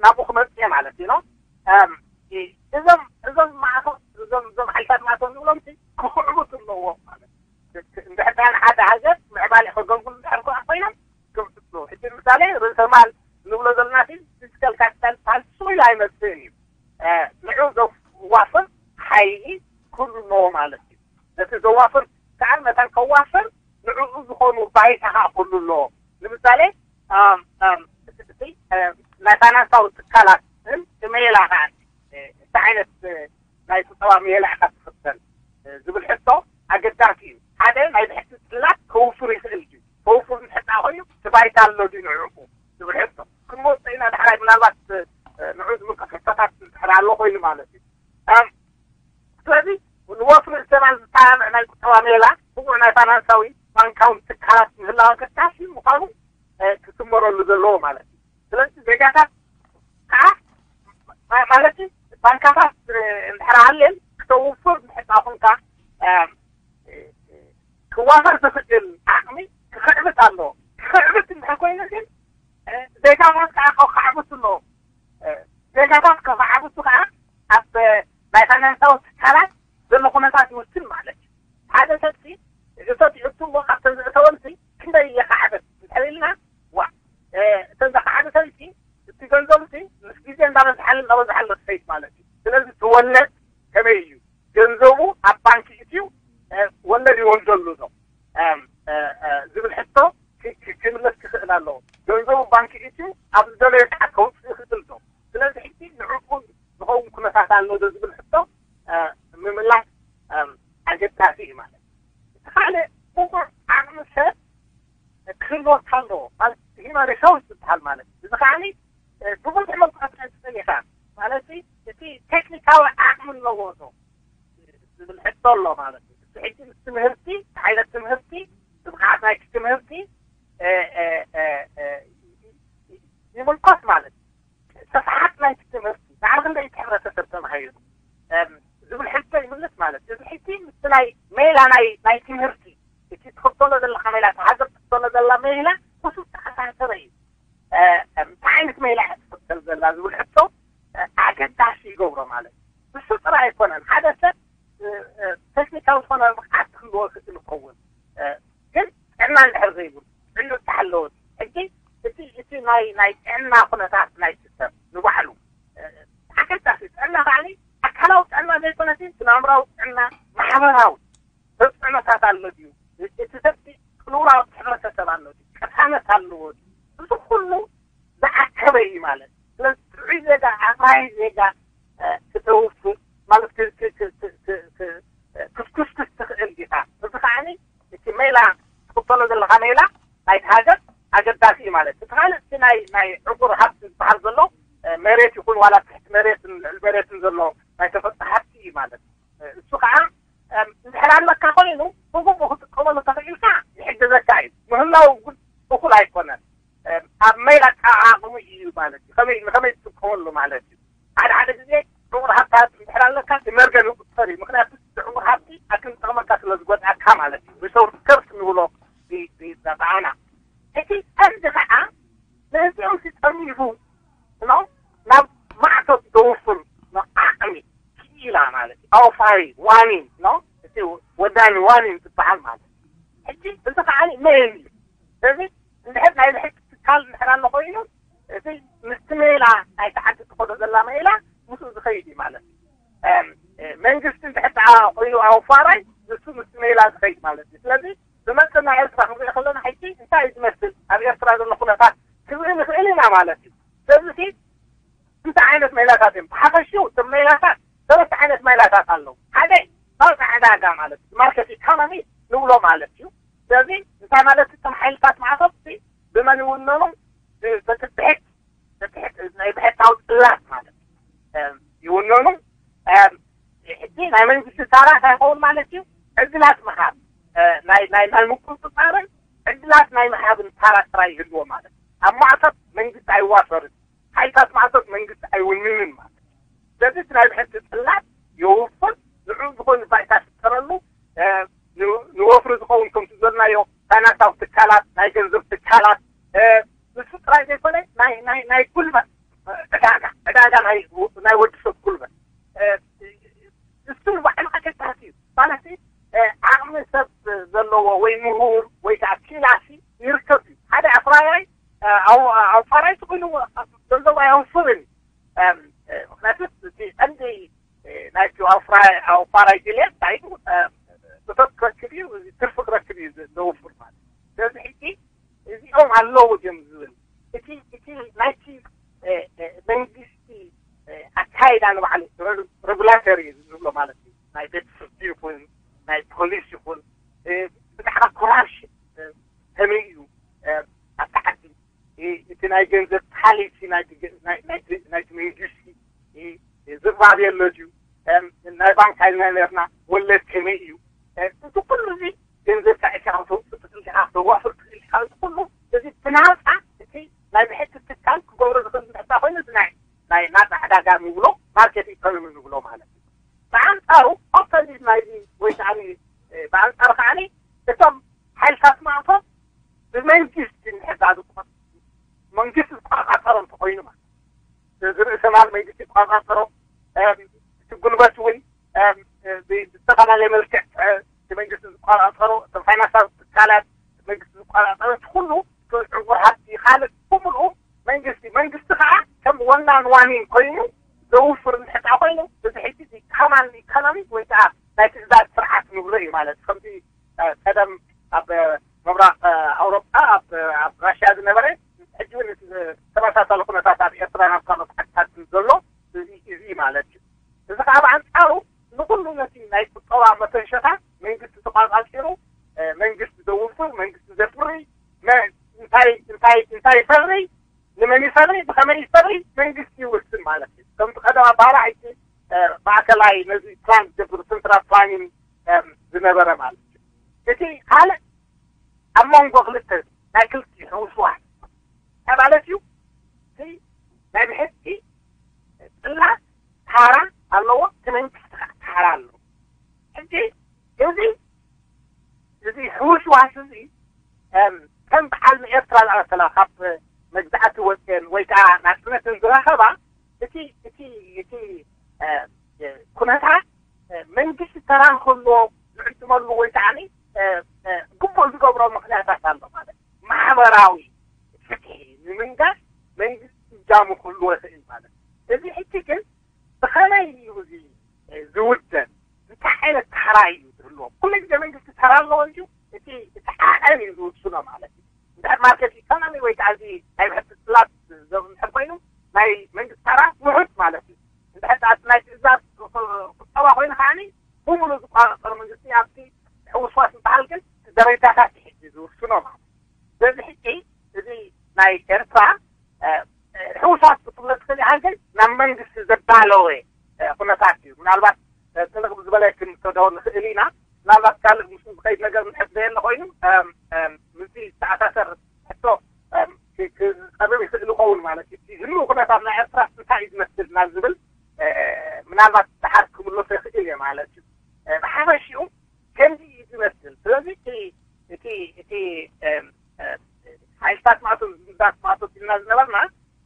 ናብኡ ክመፅእ ማለት እዩ። እዞም እዞም ማዕተብ እዞም እዞም ሓይልታት ማዕተብ ንብሎም ክክዕቡ ኣለዎም ማለት እንድሕር ሓደ ሃገር ምዕባለ ከገልግሉ እንድሕር ኮይኖም ክምፅእ ኣለዎ። ሕጂ ምሳሌ ርእሰ ማል ንብሎ ዘለና ፊዚካል ካፒታል ዝበሃል ስሙ ኢሉ ኣይመፅእን እዩ። ንዑ ዘዋፍር ሓይሊ ክህሉ ኣለዎ ማለት እዩ። ነቲ ዘዋፍር ከዓ መታን ከዋፍር ንዕኡ ዝኾኑ ባይታ ከዓ ክህሉ ኣለዎ። ንምሳሌ ናይ ፋይናንሳዊ ትካላትን ሜላ ከዓ እንታይ ዓይነት ናይ ቁጠባ ሜላ ኢኻ ትኽተል ዝብል ሕቶ ኣገዳሲ እዩ። ሓደ ናይ ብሕቲ ጽላት ከውፍር ይኽእል ድዩ? ከውፍር እንድሕር ኮይኑ እቲ ባይታ ኣሎ ድዩ ንዕኡ ዝብል ሕቶ ክንወስዶ ኢና። ዳሕራይ ምናልባት ንዑ ዝምልከት ሕቶታት እንድሕር ኣሎ ኮይኑ ማለት እዩ። ስለዚ ንወፍሪ ዝተባል ዝተባልዕ ናይ ቁጠባ ሜላ ብቑዕ ናይ ፋይናንሳዊ ባንካዊ ትካላት ምህላው ኣገዳሲ ምዃኑ ክስመረሉ ዘለዎ ማለት እዩ። ስለዚ ዜጋታት ከዓ ማለት ባንካታት እንድሕር ሃልየን ክተውፍር እንድሕር ዳኣ ኮንካ ክዋፈር ዝኽእል ዓቕሚ ክኽዕብት ኣለዎ። ክኽዕብት እንድሕር ኮይኑ ግን ዜጋታት ከዓ ከኽዕብት ኣለዎ። ዜጋታት ከኽዕብቱ ከዓ ኣብ ናይ ፋይናንሳዊ ትካላት ዘሎ ኩነታት ይውስን ማለት እዩ። ሓደ ሰብሲ እቶት ይእቱ እሞ ካብተን ዝእተወልሲ ክንደይ የኽዕብት እንድሕር ኢልና ዋ እተን ዘኽዕብተንሲ እቲ ገንዘብሲ ምስ ግዜ እንዳበዝሓሉ እንዳበዝሓሉ ትኸይድ ማለት እዩ። ስለዚ ትወለድ ከመይ እዩ ገንዘቡ ኣብ ባንክ እትዩ ወለድ ይወልደሉ ዶ ዝብል ሕቶ ክምለስ ክኽእል ኣለዎ። ገንዘቡ ባንክ እትዩ ኣብ ዝደለዮ ሰዓት ከውፅእ ይኽእል ዶ? ስለዚ ሕጂ ንዕኡ ዝኸውን ኩነታት ኣሎ ዶ ዝብል ሕቶ ምምላስ ኣገዳሲ እዩ ማለት እቲ ካልእ ብቑዕ ዓቕሚ ሰብ ክህልወካ ኣለዎ ማለት ሂማን ሪሶርስ ዝበሃል ማለት እዚ ከዓኒ ብብዙሕ መልክዑ ክትገልጽ ኢኻ ማለት እቲ ቴክኒካዊ ዓቕሚ ኣለዎ ዶ ዝብል ሕቶ ኣሎ ማለት እዩ። እቲ ሕጂ ምስ ትምህርቲ ዓይነት ትምህርቲ ብብቕዓት ናይቲ ትምህርቲ ይምልኮት ማለት እዩ። ስፍሓት ናይቲ ትምህርቲ ዳዕሪ ክንደይ እቲ ሕብረተሰብ ተማሂሩ ዝብል ሕቶ ይምልስ ማለት እዩ። እዚ ሕጂ ምስቲ ናይ ሜላ ናይ ናይ ትምህርቲ እቲ ትኽተሎ ዘለካ ሜላ እቲ ሃገር ትኽተሎ ዘላ ሜላ ምስ ዝተኣሳሰረ እዩ። እንታይ ዓይነት ሜላ እያ ትኽተል ዘላ ዝብል ሕቶ ኣገዳሲ ይገብሮ ማለት እዩ። ንሱ ጥራይ ኣይኮነን ሓደ ሰብ ቴክኒካዊ ዝኾነ ብቕዓት ክህልዎ ይኽእል ይኸውን ግን ጥዕና እንድሕር ዘይብሉ ጥዕና ተሓለወት ሕጂ እቲ እቲ ናይ ናይ ጥዕና ኩነታት ናይ ሰብ ንባዕሉ ኣገዳሲ ጥዕና ከዓኒ ኣካላዊ ጥዕና ዘይኮነሲ ስነ ኣእምራዊ ጥዕና ማሕበራዊ ተፅዕኖታት ኣሎ ድዩ? እቲ ሰብሲ ቅልውላው ሕብረተሰብ ኣሎ ድዩ? ቅሳነት ኣለዎ ድዩ? እዚ ኩሉ ዝዓከበ እዩ ማለት ስለዚ ጥዑይ ዜጋ ኣማይ ዜጋ ክተውፍር ማለት ክትኩስኩስ ትኽእል ዲኻ? እዚ ከዓኒ እቲ ሜላ ትኽተሎ ዘለኻ ሜላ ናይቲ ሃገር ኣገዳሲ እዩ ማለት እቲ ካልእ እቲ ናይ ናይ ዕቁር ሃብቲ ዝበሃል ዘሎ መሬት ይኹን ዋላ ትሕቲ መሬትን ልዕሊ መሬትን ዘሎ ናይ ተፈጥሮ ሃብቲ እዩ ማለት እሱ ከዓ እንድሕር ኣለካ ኮይኑ ብግቡእ ክጥቀመሉ ተኽኢልካ ይሕግዘካ እዩ ምህላው ግን እኹል ኣይኮነን ኣብ ሜላ ኣጠቓቕሙ እዩ ማለት እዩ ከመይ ንኸመይ ትጥቀመሉ ማለት እዩ ሓደ ሓደ ግዜ ዕቑር ሃብታት እንድሕር ኣለካ እቲ መርገም ይቁፀር እዩ ምክንያቱ እቲ ዕቑር ሃብቲ ኣክንጠቕመካ ስለ ዝጎድኣካ ማለት እዩ ሪሶርስ ከርስ ንብሎ ብኣና እቲ ቀንዲ ከዓ ንእዚኦም ሲጠሚሩ ናብ ማዕተብ ዘውፍር ዓቕሚ ክኢላ ማለት እዩ ኣውፋሪ ዋኒን እቲ ወዳኒ ዋኒን ዝበሃል ማለት ሕጂ እዚ ከዓ መን እዩ እዚ እንድሕር ናይ ብሕቂ ትካል እንድሕር ኣሎ ኮይኑ እቲ ምስቲ ሜላ ናይ ተዓዲ ትኸዶ ዘላ ሜላ ምስኡ ዝኸይድ እዩ ማለት እዩ መንግስቲ እንድሕር ደኣ ኮይኑ ኣውፋራይ ንሱ ምስቲ ሜላ ዝኸይድ ማለት እዩ ስለዚ ዝመፅእ ናይ ኤርትራ ክንሪኦ ከለና ሕጂ እንታይ እዩ ዝመስል ኣብ ኤርትራ ዘሎ ኩነታት ክርኢ ንኽእል ኢና ማለት እዩ ስለዚ እንታይ ዓይነት ሜላታት እዮም ብሓፈሽኡ እቶም ሜላታት ሰለስተ ዓይነት ሜላታት ኣለዉ ሓደ ናውፃ ዕዳጋ ማለት እዩ ማርኬት ኢኮኖሚ ንብሎ ማለት እዩ ስለዚ እንታይ ማለት እቶም ሓይልታት ማዕተብቲ ብመን ይውነኑ ብትብሕት ናይ ብሕታዊ ፅላት ማለት ይውነኑ ሕጂ ናይ መንግስቲ ታራ እንታይ ይኸውን ማለት እዩ ዕድላት ምሃብ ናይ ናይ ናይ ምቁፅፃርን ዕድላት ናይ ምሃብን ታራ ጥራይ ይህልዎ ማለት ኣብ ማዕተብ መንግስቲ ኣይዋፈርን ሓይልታት ማዕተብ መንግስቲ ኣይውንንን ማለት ስለዚ እቲ ናይ ብሕቲ ጽላት የውፍር፣ ንዑ ዝኾኑ ባይታ ዝፍጠረሉ፣ እ፣ ን-፣ ንወፍሪ ዝኸውን ከምቲ ዝበልናዮ ፋይናንሳዊ ትካላት፣ ናይ ገንዘብ ትካላት፣ እ፣ ንሱ ጥራይ ዘይኮነ ናይ፣ ናይ፣ ናይ ጉልበት ዕዳጋ፣ ዕዳጋ ናይ፣ ናይ ወዲ ሰብ ጉልበት፣ እ፣ እሱ ንባዕሉ ኣገዳሲ እዩ። ማለት፣ እ፣ ዓቕሚ ሰብ ዘለዎ ወይ ምሁር ወይ ከዓ ኪላሲ ይርከብ እዩ። ሓደ ኣፍራያይ፣ እ፣ ኣው-፣ ኣውፋራይ ስቕ ኢሉ ገንዘብ ኣየውፍርን እዩ። እም፣ እ፣ ምኽንያቱ እቲ ቀንዲ፣ እ፣ ናይቲ ኣውፍራ-፣ ኣውፋራይ ድልየት እንታይ እዩ? እ፣ እቶት ክረክብ እዩ፣ እዚ ትርፊ ክረክብ እዩ ዘ-፣ ዘውፍር ማለት። ስለዚ ሕጂ እዚኦም ኣለዉ ድዮም ዝብል፣ እቲ፣ እቲ ናይቲ፣ እ፣ እ፣ መንግስቲ፣ እ፣ ኣካይዳ ንባዕሉ ረ-፣ ሬጉላተሪ እዩ ዝብሎ ማለት እዩ። ናይ ቤት ፍርዲ ይኹን፣ ናይ ፖሊስ ይኹን፣ እ፣ ብዛዕባ ኮራፕሽን፣ እ፣ ከመይ እዩ፣ እ፣ ኣብቲ ዓዲ፣ እ፣ እቲ ናይ ገንዘብ ፓሊሲ ናይ፣ ናይ፣ ናይ፣ ናይቲ መንግስቲ፣ እ፣ ዝባብ የሎ ድዩ? እም፣ ናይ ባንክ ኣይልና ነርና፣ ወለድ ከመይ እዩ? እ፣ እቲ ኩሉ እዚ ገንዘብ ካብ ኢልካ ከተውፅእ ትኽእል ኢኻ፣ ከተዋፍር ትኽእል ኢኻ። እዚ ኩሉ እዚ ብናፃ እቲ ናይ ብሕቲ ትካል ክገብሮ ዝኽእል እንድሕር ኮይኑ፣ እዚ ናይ፣ ናይ ናፃ ዕዳጋ ንብሎ፣ ማርኬት ኢኮኖሚ ንብሎ ማለት እዩ። ብኣንፃሩ፣ ኦፖዚት ናይዚ ወይ ከዓ፣ እ፣ ብኣንፃሩ ከዓ እቶም ሓይልታት ማእቶ ብመንግስቲ እንድሕር ደኣ ዝቆ-፣ መንግስቲ ዝቆፃፀሮ እንተኾይኑ ማለት፣ እዚ ርእሰ ማል መንግስቲ ይቆፃፀሮ፣ እም፣ እቲ ጉልበት እውን፣ እም፣ ብ-፣ ብዝተፈላለየ መልክዕ፣ እ፣ እቲ መንግስቲ ዝቆፃፀሮ፣ እቶም ፋይናንሳዊ ትካላት መንግስቲ ዝቆፃፀሮ፣ እቲ ኩሉ፣ እቲ ዕቑር ሃብቲ ካልእ ብምልኡ መንግስቲ፣ መንግስቲ ከዓ ከም ወናን ዋኒን ኮይኑ ዘውፍር እንድሕር ደኣ ኮይኑ፣ እዚ ሕጂ እዚ ካማን ኢኮኖሚ ወይ ከዓ ናይ ትእዛዝ ስርዓት ንብሎ እዩ ማለት። ከምቲ፣ እ፣ ቀደም ኣብ ምብራቕ፣ እ፣ ኣውሮጳ፣ ኣብ፣ ኣብ ራሽያ ዝነበረ፣ ሕጂ እውን እቲ ተመሳሳሊ ኩነታት ኣብ ኤርትራ ናብ ካልኦት ዓድታት ዘሎ እዚ፣ እዚ ማለት እዩ። እዚ ከዓ ብኣንጻሩ ንኹሉ ነቲ ናይ ቁጠባ መተንሸታ መንግስቲ ተቋጻጺሩ፣ እ፣ መንግስቲ ዘውፍር፣ መንግስቲ ዘፍሪ፣ መ-፣ እንታይ፣ እንታይ፣ እንታይ ይፈሪ፣ ንመን ይፈሪ፣ ብኸመይ ይፈሪ፣ መንግስቲ ይውስን ማለት እዩ። ከምቲ ቀደም ኣባህላ ሕጂ፣ እ፣ ማእከላይ ነዚ ፕላን ዝገብር፣ ሰንትራል ፕላኒንግ፣ እ፣ ዝነበረ ማለት እዩ። እቲ ካልእ ኣብ መንጎ ክልተ ናይ ክልቲኡ ሕውስዋስ እንታይ ማለት እዩ? እቲ ናይ ብሕቲ ጽላት ታራ ኣለዎ፣ እቲ መንግስቲ ከዓ ታራ ኣለዎ። ሕጂ እዚ፣ እዚ ሕውስዋስ እዚ፣ እም፣ ከም በዓል ንኤርትራ ዝኣመሰላ ካብ መግዛእቲ ወፅየን ወይ ከዓ ናፅነትን ዝረኸባ፣ እቲ፣ እቲ፣ እቲ፣ እ፣ እ፣ ኩነታት፣ እ፣ መንግስቲ ተራ ክህልዎ ዝዕድመሉ ወይ ከዓ፣ እ፣ እ፣ ግቡእ ዝገብሮ ምኽንያታት ኣሎ ማለት እዩ። ማሕበራዊ ፍትሒ ንምንጋስ መንግስቲ እጃሙ ክህልዎ ይኽእል ማለት እዩ። እዚ ሕጂ ግን ብኸመይ እዩ እዚ፣ እ፣ ዝውደን? እንታይ ዓይነት ታራ እዩ ዝህልዎ? ኩሉ ግዜ መንግስቲ ተራ ኣለዎ እንጂ እቲ፣ እቲ ዓቐን እዩ ዝውስኖ ማለት እዩ። እንድሕር ማርኬት ኢኮኖሚ ወይ ከዓ እዚ ናይ ብሕቲ ጽላት ዘ-፣ እንድሕር ኮይኑ ናይ መንግስቲ ታራ ውሑድ ማለት እዩ። እንድሕር ከዓ እቲ ናይ ትእዛዝ ቁጠባ ኮይኑ ከዓኒ ብምሉእ ዝቆጻጸር መንግስቲ ኣብቲ ሕውስዋስ ዝበሃል ግን ደረጃታት እዩ ሕጂ ዝውስኖ ማለት እዩ። ስለዚ ሕጂ እዚ ናይ ኤርትራ፣ እ፣ እ፣ ሕውሳት ክትብሎ ትኽእል ኢኻ፣ ግን ናብ መንግስቲ ዘዳለወ፣ እ፣ ኩነታት እዩ። ምናልባት፣ እ፣ ጥልቕ ብዝበለ ክንከዶ ንኽእል ኢና። ምናልባት ካልእ ምስ ዝኸይድ ነገር ምሕት ዘየለ ኮይኑ፣ እም፣ እም፣ ምስዚ ዝተኣሳሰር ሕቶ፣ እም፣ ክ-፣ ክቐርብ ይኽእል ይኸውን ማለት እዩ። እቲ ህልው ኩነታት ናይ ኤርትራ እንታይ እዩ ዝመስል ናብ ዝብል፣ እ፣ ምናልባት ደሓር ክምለሶ ይኽእል እየ ማለት እዩ። እ፣ ብሓፈሽኡ ከምዚ እዩ ዝመስል። ስለዚ እቲ፣ እቲ፣ እቲ፣ እም፣ እ፣ ሓይልታት ማእቶ፣ ዝምድናታት ማእቶ ኢልና ዝነበርና፣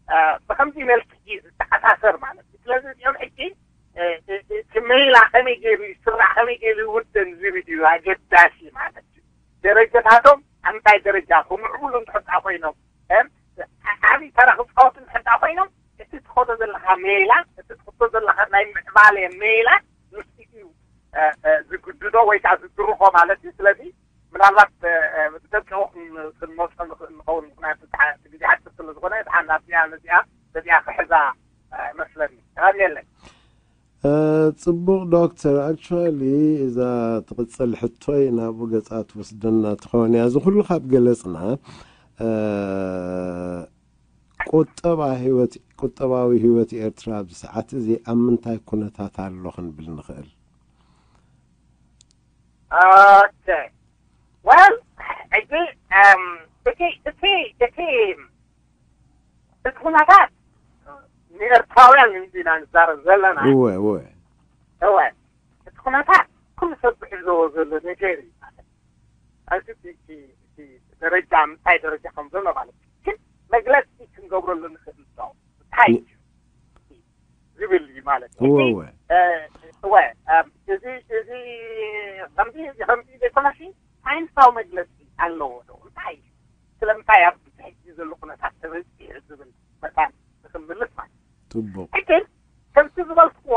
እ፣ ብኸምዚ መልክዕ እዩ ዝተኣሳሰር ማለት እዩ። ስለዚ እዚኦም ሕጂ፣ እ፣ እ፣ እ፣ እቲ ሜላ ከመይ ገይሩ ይስራሕ፣ ከመይ ገይሩ ይውደን ዝብል እዩ ኣገዳሲ ማለት እዩ። ደረጃታቶም ኣብ እንታይ ደረጃ ክምዕብሉ እንድሕር ኮይኖም፣ እም፣ ዓብዪ ተራ ክፃወቱ እንድሕር ኮይኖም፣ እቲ ትኸዶ ዘለኻ ሜላ፣ እቲ ትኸዶ ዘለኻ ናይ ምዕባለ ሜላ ንሱ እዩ፣ እ፣ እ፣ ዝግድዶ ወይ ከዓ ዝድርኾ ማለት እዩ። ስለዚ ምናልባት፣ እ፣ እ፣ ብደቂቑ ክን-፣ ክንመልሶ ንኽእል ንኸውን፣ ምኽንያቱ እቲ ግዜ ሓፂር ስለ ዝኾነ፣ ድሓን ኣብዚኣ ነዚኣ፣ በዚኣ ክሕዛ፣ እ፣ መስለኒ። የቐንየለይ። እ፣ ጽቡቕ ዶክተር፣ ኣክቹዋሊ እዛ ትቕጽል ሕቶይ ናብኡ ገጻ ትወስደና ትኸውን እያ። እዚ ኩሉ ካብ ገለጽና፣ እ፣ ቁጠባ ህይወት፣ ቁጠባዊ ህይወት ኤርትራ ኣብዚ ሰዓት እዚ ኣብ ምንታይ ኩነታት ኣሎ ክንብል ንኽእል? ኦኬ። ወል፣ ሕጂ፣ እም፣ እቲ፣ እቲ፣ እቲ፣ እቲ ኩነታት ንኤርትራውያን ኢና ንዛረብ ዘለና። እወ እወ እወ እቲ ኩነታት ኩሉ ሰብ ዝሕዘዎ ዘሎ ነገር እዩ ማለት ኣብዚ እቲ ደረጃ ምንታይ ደረጃ ከም ዘሎ ማለት ግን መግለፂ ክንገብረሉ ንኽእል ዶ እንታይ እዩ ዝብል እዩ ማለት እወ እቲ እወ እወ እዚ እዚ ከምዚ እዚ ከምዚ ዘይኮነሲ ሳይንሳዊ መግለፂ ኣለዎ ዶ እንታይ እዩ ስለምንታይ ኣብ ሕጂ ዘሎ ኩነታት ተበፂሑ ዝብል መታን ንክምልስ ማለት ፅቡቅ ሕጂ ከምቲ ዝበልክዎ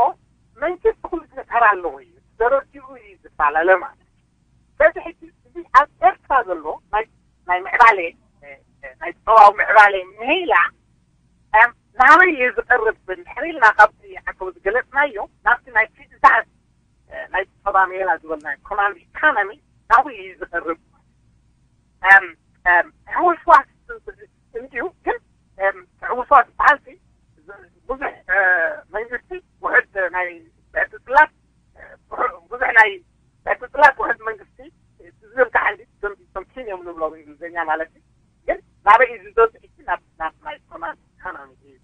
መንግስቲ ኩሉ ግዜ ተራ ኣለዎ እዩ ተረዲኡ እዩ ዝፈላለ ማለት ስለዚ ሕጂ እዚ ኣብ ኤርትራ ዘሎ ናይ ናይ ምዕባሌ ናይ ጸባዊ ምዕባሌ ሜላ ናበይ እዩ ዝቐርብ እንድሕር ኢልና ካብቲ ዓቀብ ዝገለጽናዮ ናብቲ ናይ ፊድዛት ናይ ጸባ ሜላ ዝበልና ኢኮኖሚ ኢኮኖሚ ናበይ እዩ ዝቐርብ ሕውስዋስ እንዲዩ ግን ሕውስዋስ በሃልቲ ብዙሕ መንግስቲ ውሕድ ናይ ብሕቲ ጽላት ብዙሕ ናይ ብሕቲ ጽላት ውሕድ መንግስቲ ዝብል ከዓ እንዲ ቶም ኪን እዮም ንብሎም እንግሊዝኛ ማለት እዩ ግን ናበይ እዩ ዝዘዙ ሕጂ ናብ ናይ ሶማል ኢኮኖሚ እዩ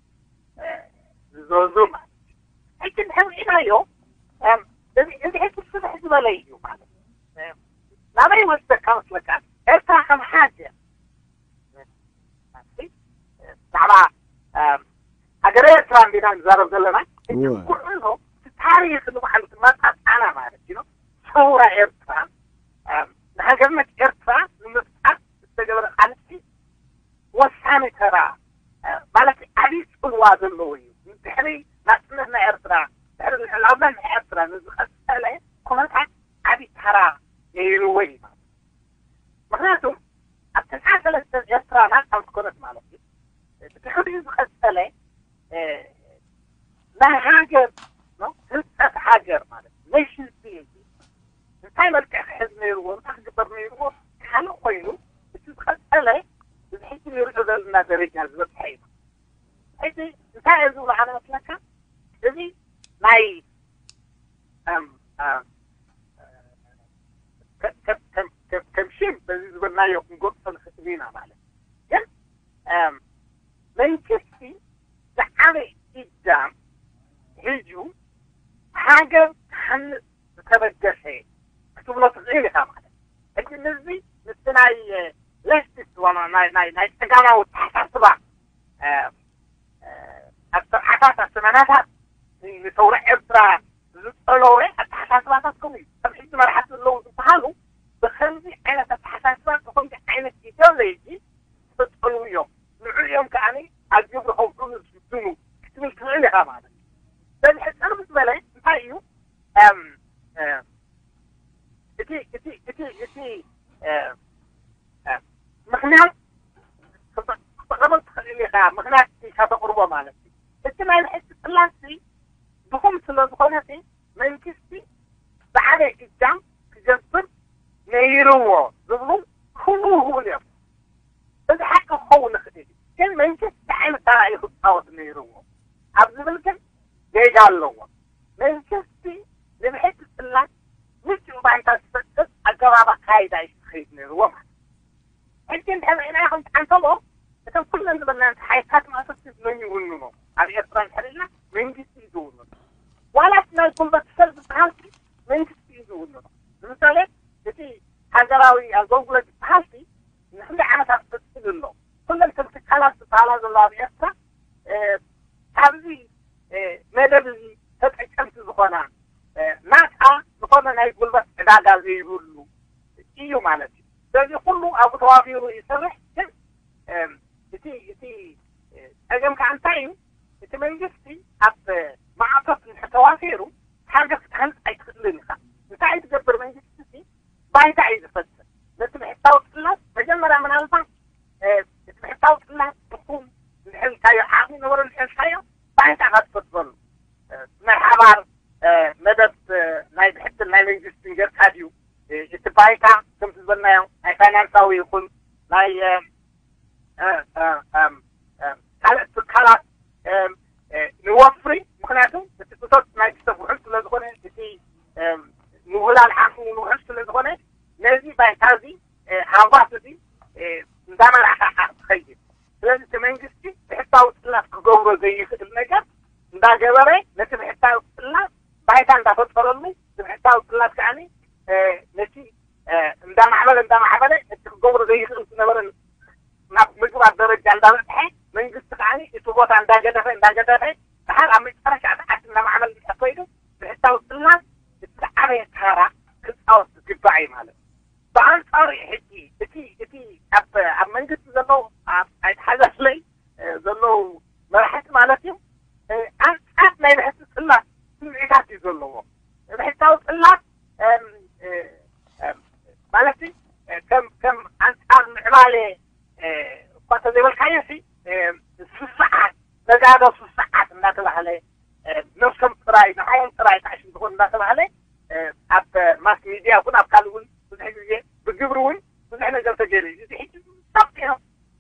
ዝዘዙ ማለት እዩ ሕጂ እንድሕር ርኢናዮ እዚ ሕጂ ስፍሕ ዝበለ እዩ ማለት ናበይ ወስደካ መስለካ ኤርትራ ከም ሓገር ብዛዕባ ሃገረ ኤርትራ እንዲና ንዛረብ ዘለና ኩዕሎ ታሪክ ንባዕሉ ትመጣጣና ማለት እዩ ሰውራ ኤርትራ ንሃገርነት ኤርትራ ንምፍጣር ዝተገበረ ቃልሲ ወሳኒ ተራ ማለት ዓብዪ ፅልዋ ዘለዎ እዩ ድሕሪ ናፅነት ናይ ኤርትራ ድሕሪ ልዕላውነት ናይ ኤርትራ ንዝቐፀለ ኩነታት ዓብዪ ተራ ነይርዎ እዩ ማለት ምክንያቱ ኣብ ተስዓ ሰለስተ ኤርትራ ናፃ ምስ ኮነት ማለት እዩ ብድሕሪኡ ዝቐፀለ ናይ ሃገር ህንፀት ሃገር ማለት nation building እንታይ መልክዕ ክሕዝ ነይርዎ እንታይ ክግበር ነይርዎ ካልእ ኮይኑ እቲ ዝቐፀለ እዚ ሕጂ ንሪኦ ዘለና ደረጃ ዝበፅሐ እዩ ሕጂ እንታይ እየ ዝብሎ ኣነ መስለካ እዚ ናይ ከም ሽም በዚ ዝበልናዮ ክንገልፆ ንኽእል ኢና ማለት ግን መንግስቲ ዝዓበ ኢጃም ሒዙ ሃገር ክሃንፅ ዝተበገሰ ክትብሎ ትኽእል ኢኻ ማለት ሕጂ ንዚ ምስቲ ናይ ሌፍቲስት ናይ ፀጋማዊ ተሓሳስባ ኣብ ሰብዓታት ኣብ ሰማናታት ንሰውራ ኤርትራ ዝፀለወ ኣተሓሳስባታት ከምኡ እዩ ከም ሕጂ መራሕቲ ዘለዉ ዝበሃሉ ብከምዚ ዓይነት ኣተሓሳስባ ብከምዚ ዓይነት ኢደሎጂ ዝተፀልዉ እዮም ንዑ እዮም ከዓ ኣብ ግብሪ ከውዕሉ ዝፍትኑ ክትብል ትኽእል ኢኻ ማለት እዩ በዚ ሕፅር ምስ በለ እንታይ እዩ እቲ እቲ እቲ እቲ ምክንያት ክትቕርቦ ትኽእል ኢኻ ምክንያት ኢልካ ተቕርቦ ማለት እዩ እቲ ናይ ብሕቲ ጽላት ድኹም ስለ ዝኾነ መንግስቲ ብዓበይ እጃም ክገብር ነይርዎ ዝብሉ ክህሉ ይኽእሉ እዮም እዚ ሓቂ ክኸውን ይኽእል እዩ ግን መንግስቲ እንታይ ዓይነት ተራ እዩ ክፃወት ነይርዎ ኣብ ዝብል ግን ጌጋ ኣለዎ መንግስቲ ንብሕቲ ጽላት ምቹእ ባይታ ዝፈጥር ኣገባብ ኣካይዳ እዩ ክኸይድ ነይርዎ ማለት ሕጂ እንድሕር ርኢና ይኹን ተሓንሰቦ እቶም ኩለን ዝበልና ሓይልታት ማእሰርቲ መን ይውንኖ ኣብ ኤርትራ እንድሕር ኢልና መንግስቲ እዩ ዝውንኖ ዋላ ናይ ጉልበት ሰብ ዝበሃል መንግስቲ እዩ ዝውንኖ ንምሳሌ እቲ ሃገራዊ ኣገልግሎት ዝበሃል ንክንደይ ዓመታት ክቅፅል ኣሎ ኩለን ከም ትካላት ዝበሃላ ዘለዋ ኣብ ኤርትራ ካብዚ መደብ እዚ ተጠቀምቲ ዝኾና ናፃ ዝኾነ ናይ ጉልበት ዕዳጋ ዘይብሉ እዩ ማለት እዩ ስለዚ ኩሉ ኣብኡ ተዋፊሩ ይሰርሕ ግን እቲ እቲ ፀገም ከዓ እንታይ እዩ እቲ መንግስቲ ኣብ ማዕከፍ እንድሕር ተዋፊሩ ሃገር ክትሃንፅ ኣይትኽእልን ኢኻ እንታይ እዩ ትገብር መንግስቲ ባይታ እዩ ዝፈጥር ነቲ ብሕታዊ ፅላት መጀመርያ ምናልባት እቲ ብሕታዊ ፅላት ትኹም ዝሕዝካዮ ዓቕሚ ነበሮ ዝሕዝካዮ ባይታ ኢኻ ትፈጥረሉ ናይ ሓባር መደብ ናይ ብሕትን ናይ መንግስትን ጌርካ ድዩ እቲ ባይታ ከምቲ ዝበልናዮ ናይ ፋይናንሳዊ ይኹን ናይ ካልእ ትካላት ንወፍሪ ምክንያቱ እቲ እቶት ናይ ሰብ ውሕድ ስለ ዝኾነ እቲ ምውላል ዓቕሚ ንውሕድ ስለ ዝኾነ ነዚ ባይታ እዚ ሃዋስ እዚ እንዳመራሕካ ትኸይድ ስለዚ እቲ መንግስቲ ብሕታዊ ፅላት ክገብሮ ዘይኽእል ነገር ብሕታዊ ጽላት ከዓኒ ነቲ እንዳማዕበለ እንዳማዕበለ እቲ ክገብሮ ዘይኽእል ዝነበረ ናብ ምግባር ደረጃ እንዳበፅሐ መንግስቲ ከዓኒ እቲ ቦታ እንዳገደፈ እንዳገደፈ ድሓር ኣብ መጨረሻ እቲ ዓዲ እንዳማዕበለ እንተ ከይዱ ብሕታዊ ጽላት እቲ ዝዓበየ ታራ ክፃወት ዝግባእ እዩ ማለት። ብኣንፃሩ ሕጂ እቲ እቲ ኣብ ኣብ መንግስቲ ዘለዉ ኣይተሓዛለይ ዘለዉ መራሕቲ ማለት እዩ ኣንፃር ናይ ብሕቲ ጽላት ስምዒታት እዩ ዘለዎ። ብሕታዊ ጽላት ማለት ከም ከም ኣንፃር ምዕባለ እኳ ተዘይበልካዮ ሲ ስስዓት ነጋዶ ስስዓት እናተባህለ ነብሶም ጥራይ ንዓዮም ጥራይ ታዕሽም ዝኾኑ እናተባህለ ኣብ ማስ ሚድያ እውን ኣብ ካልእ እውን ብዙሕ ግዜ ብግብሪ እውን ብዙሕ ነገር ተገይሩ እዩ። እዚ ሕጂ ሳብ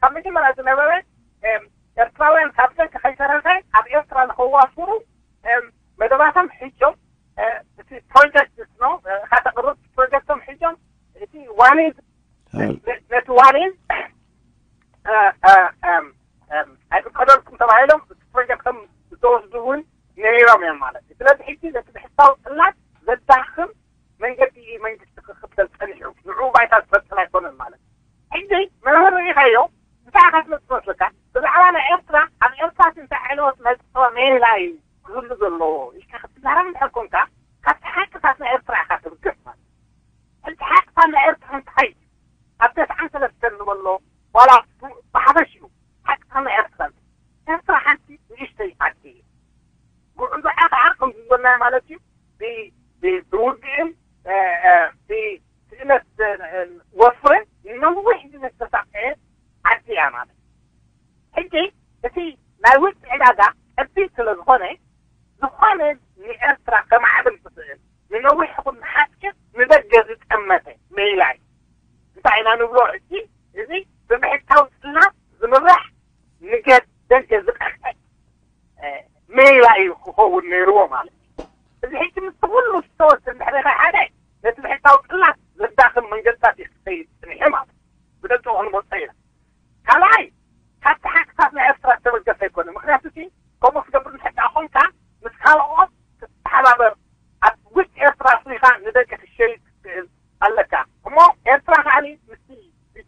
ካብ መጀመርያ ዝነበረ ኤርትራውያን ካብ ደገ ከይተረፈ ኣብ ኤርትራ ንኸዋፍሩ መደባቶም ሒጆም እቲ ፕሮጀክት ነው ካተቅርብ ፕሮጀክቶም ሒጆም እቲ ዋኔ ነቲ ዋኔ ኣይፍቀደልኩም ተባሂሎም እቲ ፕሮጀክቶም ዝተወስዱ እውን ነይሮም እዮም ማለት እዩ። ስለዚ ሕጂ ነቲ ብሕታዊ ጽላት ዘዳኽም መንገዲ መንግስቲ ክኽተል ጸኒሑ ንዕኡ ባይታ ዝፈጥር ኣይኮነን ማለት እዩ። ሕጂ መምህር ርኢኻዮ እንታይ ኢኻ ትመጽእ መስለካ ብዛዕባ ናይ ኤርትራ ኣብ ኤርትራ እንታይ ዕለወት መዝጠወ ሜላ እዩ ክህሉ ዘለዎ ኢልካ ክትዛረብ እንድሕር ኮንካ ካብቲ ሓቅታት ናይ ኤርትራ ኢኻ ትብገስ ማለት እዩ። ሕጂ ሓቅታት ናይ ኤርትራ እንታይ እዩ? ኣብ ተስዓን ሰለስተን ንበሎ ዋላ ብሓፈሽኡ ሓቅታት ናይ ኤርትራ እንታይ እዩ? ኤርትራ ሓንቲ ንእሽተይ ዓዲ እዩ። ጉዕዞኣ ከዓ ከምዚ ዝበልናዮ ማለት እዩ ብውግእን ብስእነት ወፍርን ንነዊሕ ግዜ ዝተሳቀየ ዓዲ እያ ማለት ሕጂ እቲ ናይ ውጭ ዕዳጋ ከቢድ ስለ ዝኾነ ዝኾነ ንኤርትራ ከማዕብል ዝኽእል ንነዊሕ ይኹን ንሓፂር ንደገ ዝጠመተ ሜላ እዩ። እንታይ ኢና ንብሎ ሕጂ እዚ ብምሕታዊ ጽላት ዝምራሕ ንገ ደገ ዝቀርቀ ሜላ እዩ ክኸውን ነይርዎ ማለት እዩ። እዚ ሕጂ ምስ ኩሉ ዝተወስድ እንድሕር ኢኻ ሓደ ነቲ ብሕታዊ ጽላት ዘዳኽም መንገድታት እዩ ክኸይድ ጽኒሑ ማለት እዩ። ብደቂ ክንመጾ ኢና። ካልኣይ ካብቲ ሓቅታት ናይ ኤርትራ ዝተበገሰ ኣይኮነ። ምክንያቱ እቲ ከምኡ ክትገብር እንድሕር ደኣ ኮንካ ምስ ካልኦት ክትተሓባበር ኣብ ውሽጢ ኤርትራ ኣስሊኻ ንደቂ ክትሸይጥ ክትክእል ኣለካ። እሞ ኤርትራ ከዓኒ ምስቲ